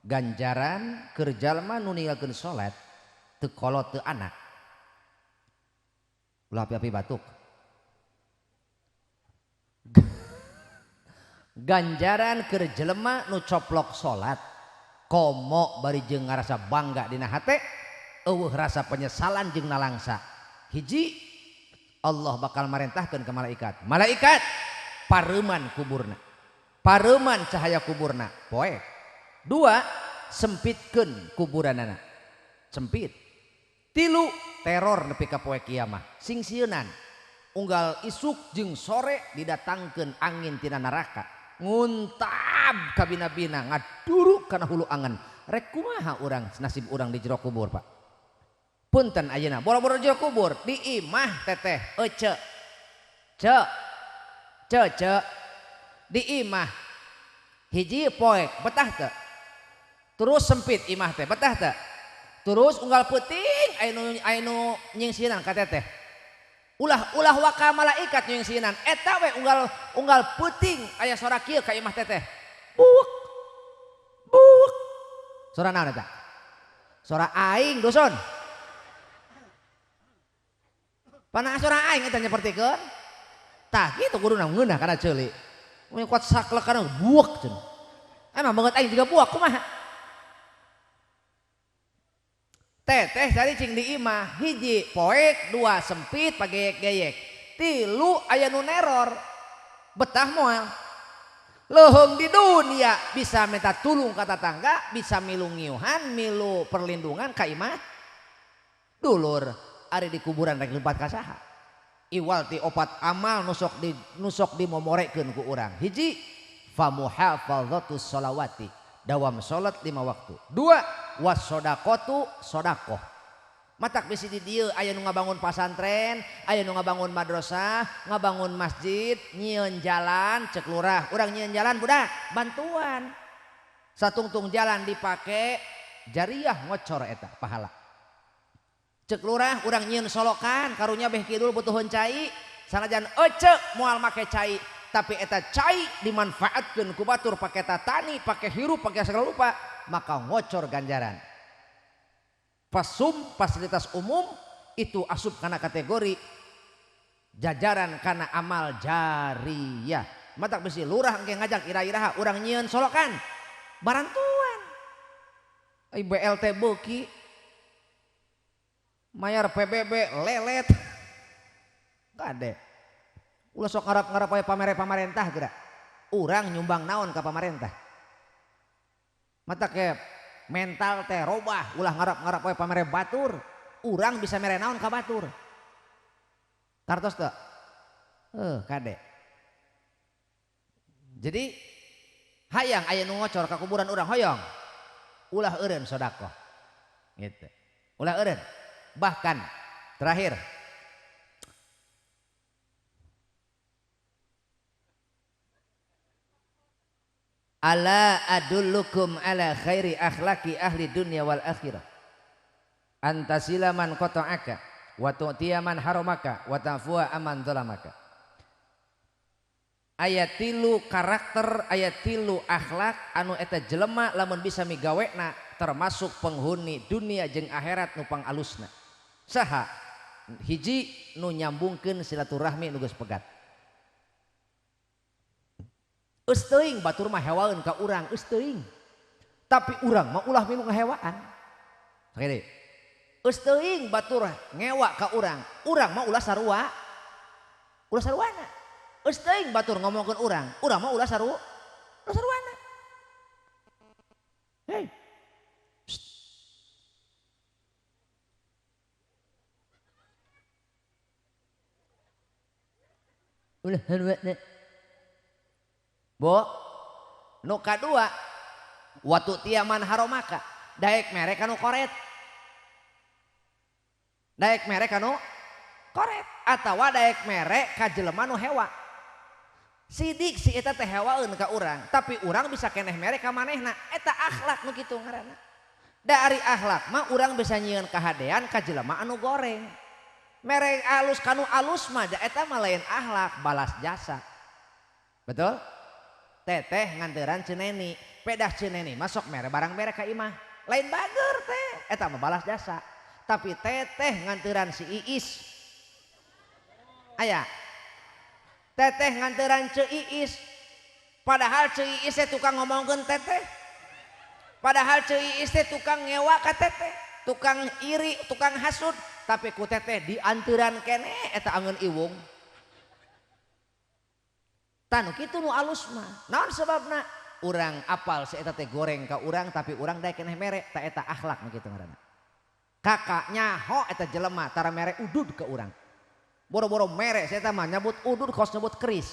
Speaker 1: ganjaran keur jalma nu ninggalkeun salat teu kolot teu anak. Ulah api-api batuk. Ganjaran keur jelema nu coplok salat komo bari jeung ngarasa bangga dina hate, eueuh rasa penyesalan jeung nalangsa. Hiji, Allah bakal marentahkeun ka malaikat. Malaikat pareuman kuburna, pareuman cahaya kuburna poek. Dua, sempitkeun kuburanana, sempit. Tilu, teror nepi ka poe kiamah, sing sieunan. Unggal isuk jeung sore didatangkeun angin tina neraka, nguntab kabina-bina, ngaduruk kana hulu angen. Rek kumaha urang nasib urang di jero kubur, Pak? Punten ayeuna boro-boro jero kubur di imah teteh ece ce ce ce di imah hiji poek betah teu, terus sempit imah teh betah teu, terus unggal peuting aya nu nyingsieunan ka teteh, ulah ulah waka malaikat nyingsieunan eta we unggal unggal peuting aya sora kieu ka imah teteh, buuk buuk, sora naon eta? Sora aing dusun. Panah sora aing eta nyepertikeun. Tah kitu kuduna ngeunah kana ceuli. Mun kuat saklek kana buak cenah. Emang banget aing juga buak kumaha? Teteh tadi cing di imah, hiji poek, dua sempit pageyek-geyek, tilu aya nu neror, betah moal. Leuheung di dunia bisa minta tulung ka tatangga, bisa milu ngiuhan, milu perlindungan ka imah dulur. Ari di kuburan rek leupat ka saha? Iwal ti opat amal nusok dimomorekeun ku urang. Hiji, famuhafadhatus sholawati, dawam salat 5 waktu. Dua, wasodaqatu sodakoh. Matak bisi di dieu aya nu ngabangun pasantren, aya nu ngabangun madrasah, ngabangun masjid, nyieun jalan cek lurah. Urang nyieun jalan budak, bantuan. Satungtung jalan dipake jariah ngocor eta pahala. Cek lurah urang nyieun solokan karunya beh kidul butuheun cai, sanajan ece moal make cai, tapi eta cai dimanfaatkeun ku batur pake tatani, pake hirup, pake segala rupa, maka ngocor ganjaran. Fasum fasilitas umum itu asup kana kategori jajaran kana amal jariyah. Matak bisi lurah engke ngajak ira-iraha urang nyieun solokan barantuan. Ai BLT beuki mayar PBB lelet. Kade. Ulah sok ngarap-ngarap aya pamere pamarentah geura. Urang nyumbang naon ka pamarentah. Mata ke mental teh robah, ulah ngarap-ngarap aya pamere batur. Urang bisa mere naon ka batur. Tartos teu? Kade. Jadi hayang aya nu ngocor ka kuburan urang hoyong. Ulah eureun sedekah. Gitu. Ulah eureun. Bahkan terakhir ala adullukum ala khairi akhlaki ahli dunya wal akhirah antasila man qata'aka wa tu'tiya man haramaka wa ta'fuwa aman zalamaka. Aya tilu karakter, aya tilu akhlak anu eta jelema lamun bisa migawena termasuk penghuni dunia jeung akhirat nu pangalusna. Saha? Hiji nu nyambungkeun silaturahmi nu geus pegat. Eus teuing batur mah hewaeun ka urang, eus teuing. Tapi urang mah ulah milu ngahewaan. Sakit. Eus teuing batur ngewa ka urang, urang mah ulah sarua. Ulah saruana. Eus teuing batur ngomongkeun urang, urang mah ulah saru, ulah saruana. Hei. Ulah saruana. Bo, nu kadua watu tiaman haromaka daek mere kanu koret. Daek mere kanu koret atawa daek mere ka jelema nu hewa. Sidik si eta teh hewaeun ka urang, tapi urang bisa keneh mere ka manehna. Eta akhlak nu kitu ngaranna. Dari akhlak mah urang bisa nyieun kahadean ka jelema anu goreng. Mere alus kanu alus mah eta mah lain akhlak, balas jasa. Betul? Teteh nganteran Ceneni, pedah Ceneni masuk mere barang mere ka imah. Lain bager teh, eta mah balas jasa. Tapi teteh nganteran si Iis. Aya. Teteh nganteran Ce Iis. Padahal Ce Iis teh tukang ngomongkeun teteh. Padahal Ce Iis teh tukang ngewa ka teteh, tukang iri, tukang hasud, tapi ku teteh dianteran keneh eta angeun iwung. Tanu kitu nu alus mah. Naon sebabna? Urang apal si eta teh goreng ka urang tapi urang daek keneh mere, ta eta akhlak nu kitu ngaranna. Kakak nyaho eta jelema tara mere udud ka urang. Boro-boro mere si eta mah nyebut udud kos nyebut keris.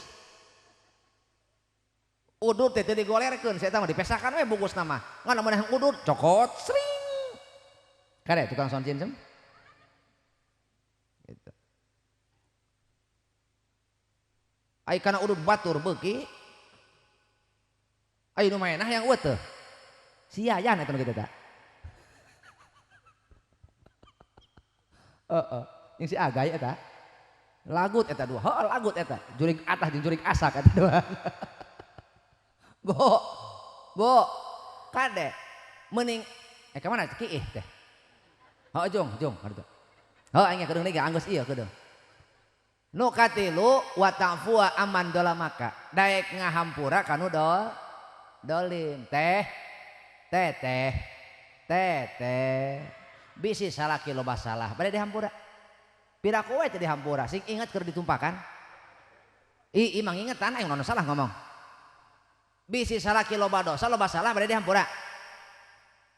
Speaker 1: Udud teh teu digolerkeun si eta mah dipesakan we bungkusna mah. Ngan mun hayang udud cokot sring. Kade tukang soncin sem. Gitu. Ai kana udud batur beuki. Ai nu maenah yang eueuh teh. Sia yan eta nu kitu tah. Heeh, yang si Agay eta. Lagut eta dua, heuh lagut eta. Jurig atah jeung jurig asak eta dua. Bo. Bo. Kade meuning ka mana kiih teh. Heuh jung, jung harita. Heuh aing kedeung deui anggeus ieu kedeung. Nu katilu wa ta'fuwa aman dolamaka. Daek ngahampura kanu dolim teh teh teh teh teh. Bisi salaki loba salah bade dihampura. Piraku we teh dihampura sing inget keur ditumpakan. Ih imang ingetan aing nu salah ngomong. Bisi salaki loba dosa loba salah bade dihampura.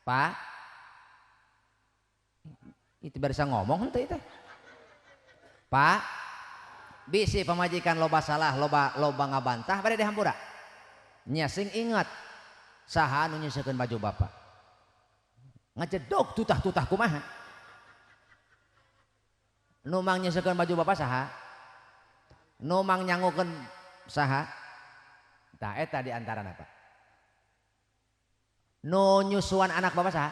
Speaker 1: Pak itu barisa ngomong henteu teh. Pak bisi pamajikan loba salah loba loba ngabantah bade dihampura. Nya sing inget saha anu nyeusekeun baju bapak. Ngajedog tutah-tutah kumaha. Nu mang nyeusekeun baju bapak saha? Nu mang nyangukeun saha? Tah eta di antarana Pak. Nu nyusuan anak bapak saha?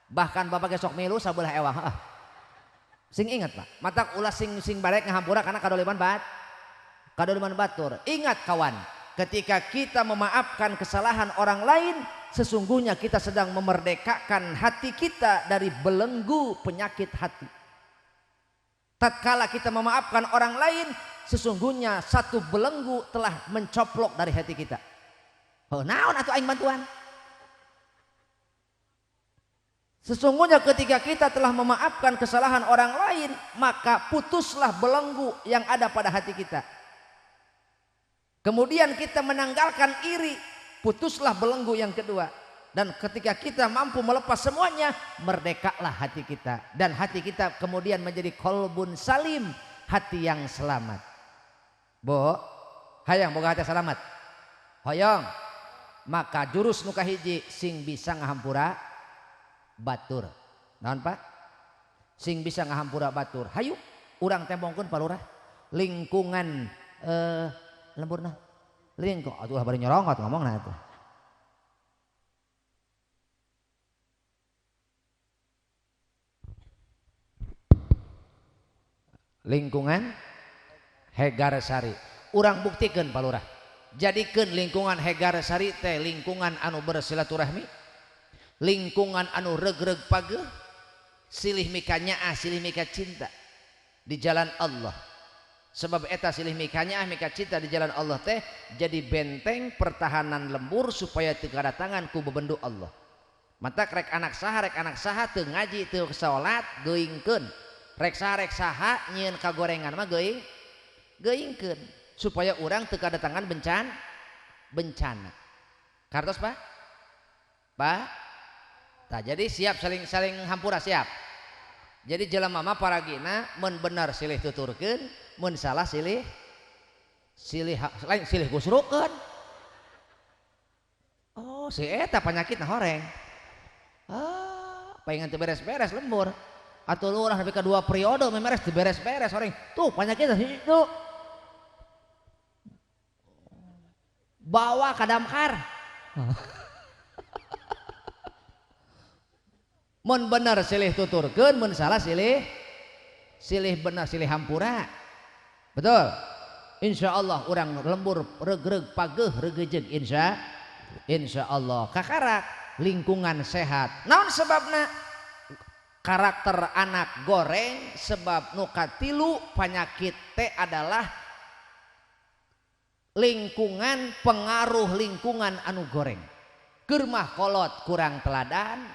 Speaker 1: Bahkan bapak ge sok milu sabelah ewah. Heeh. Sing ingat Pak, matak ulah sing sing barek ngahampura karena kadoliman bat. Kadoliman batur. Ingat kawan, ketika kita memaafkan kesalahan orang lain, sesungguhnya kita sedang memerdekakan hati kita dari belenggu penyakit hati. Tatkala kita memaafkan orang lain, sesungguhnya satu belenggu telah mencoplok dari hati kita. Oh, naon atuh aing bantuan? Sesungguhnya ketika kita telah memaafkan kesalahan orang lain, maka putuslah belenggu yang ada pada hati kita. Kemudian kita menanggalkan iri, putuslah belenggu yang kedua. Dan ketika kita mampu melepas semuanya, merdekalah hati kita. Dan hati kita kemudian menjadi kolbun salim, hati yang selamat. Bo, hayang boga hati selamat. Hoyong. Maka jurus nu kahiji sing bisa ngahampura batur. Naon Pak? Sing bisa ngahampura batur. Hayu urang tembongkeun Pak Lurah. Lingkungan lemburna. Lingkung atuh bari nyorongot ngomongna atuh. Lingkungan Hegarsari. Urang buktikeun Pak Lurah. Jadikeun lingkungan Hegarsari teh lingkungan anu bersilaturahmi, lingkungan anu regreg pageuh, silih mika nyaah, silih mika cinta di jalan Allah. Sebab eta silih mika nyaah mika cinta di jalan Allah teh jadi benteng pertahanan lembur supaya teu kadatangan ku bebendu Allah. Matak rek anak saha teu ngaji teu salat geuingkeun. Rek saha nyieun kagorengan mah geuingkeun supaya urang teu kadatangan bencana. Kartos Pak? Pak? Tah jadi siap saling hampura siap. Jadi jelema mah paragina mun bener silih tuturkeun, mun salah silih lain silih gusrukeun. Oh, si eta panyakitna horeng. Ah, paingan teu beres-beres lembur. Atau lurah nepi ka 2 periode memeres diberes-beres horeng. Tuh panyakitna itu. Bawa ka damkar. Mun bener silih tuturkeun, mun salah silih bener silih hampura. Betul? Insya Allah urang lembur regreg pageuh regejeug insya Allah. Kakarak lingkungan sehat. Naon sebabna? Karakter anak goreng sebab nu katilu penyakit teh adalah lingkungan, pengaruh lingkungan anu goreng. Keur mah kolot kurang teladan,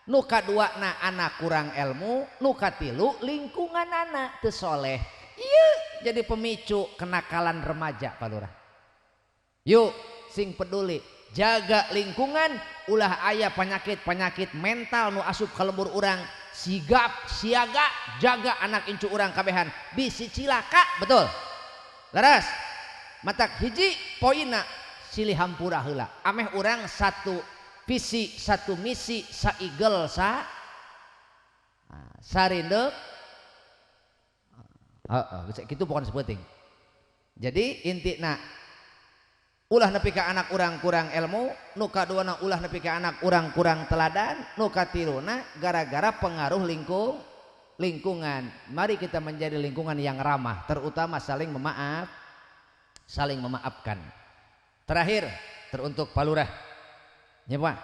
Speaker 1: nu kaduana anak kurang ilmu, nu katilu lingkungan anak teu soleh. Ieu jadi pemicu kenakalan remaja Pak Lurah. Yuk sing peduli, jaga lingkungan, ulah aya penyakit-penyakit mental nu asup ka lembur urang. Sigap, siaga, jaga anak incu urang kabehan bisi cilaka, betul? Leres. Matak hiji poina silih hampura heula. Ameh urang satu visi, satu misi, saigel sa sarindeuk. Heeh, kitu pokona sepeuting. Jadi intina ulah nepi ka anak urang kurang ilmu, nu kaduana ulah nepi ka anak urang kurang teladan, nu katiluna gara-gara pengaruh lingkungan. Mari kita menjadi lingkungan yang ramah, terutama saling memaafkan. Terakhir teruntuk Pak Lurah. Ya Pak,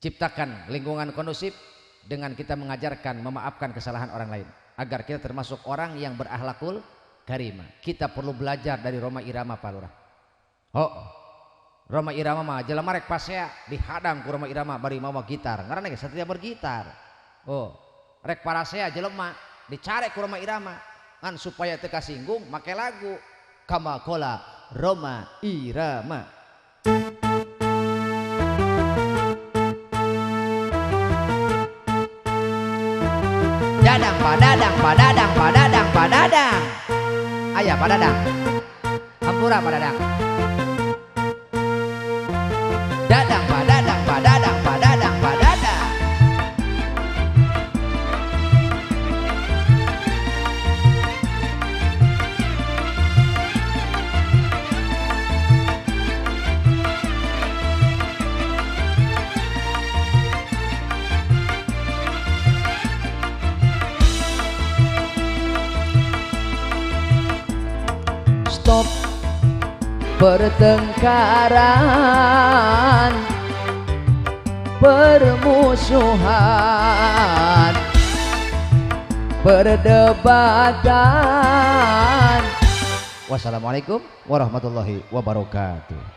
Speaker 1: ciptakan lingkungan kondusif dengan kita mengajarkan memaafkan kesalahan orang lain agar kita termasuk orang yang berakhlakul karimah. Kita perlu belajar dari Rhoma Irama Pak Lurah. Oh, Rhoma Irama mah jelema rek pasea dihadang ku Rhoma Irama bari mawa gitar. Ngaranna ge satria bergitar. Oh, rek parasea jelema dicarek ku Rhoma Irama ngan supaya teu kasinggung make lagu Kamakola Rhoma Irama. Dadang padadang padadang padadang padadang. Ayah padadang. Hampura padadang. Dadang padadang padadang padadang padadang.
Speaker 2: Stop pertengkaran, permusuhan, perdebatan.
Speaker 1: Wassalamualaikum warahmatullahi wabarakatuh.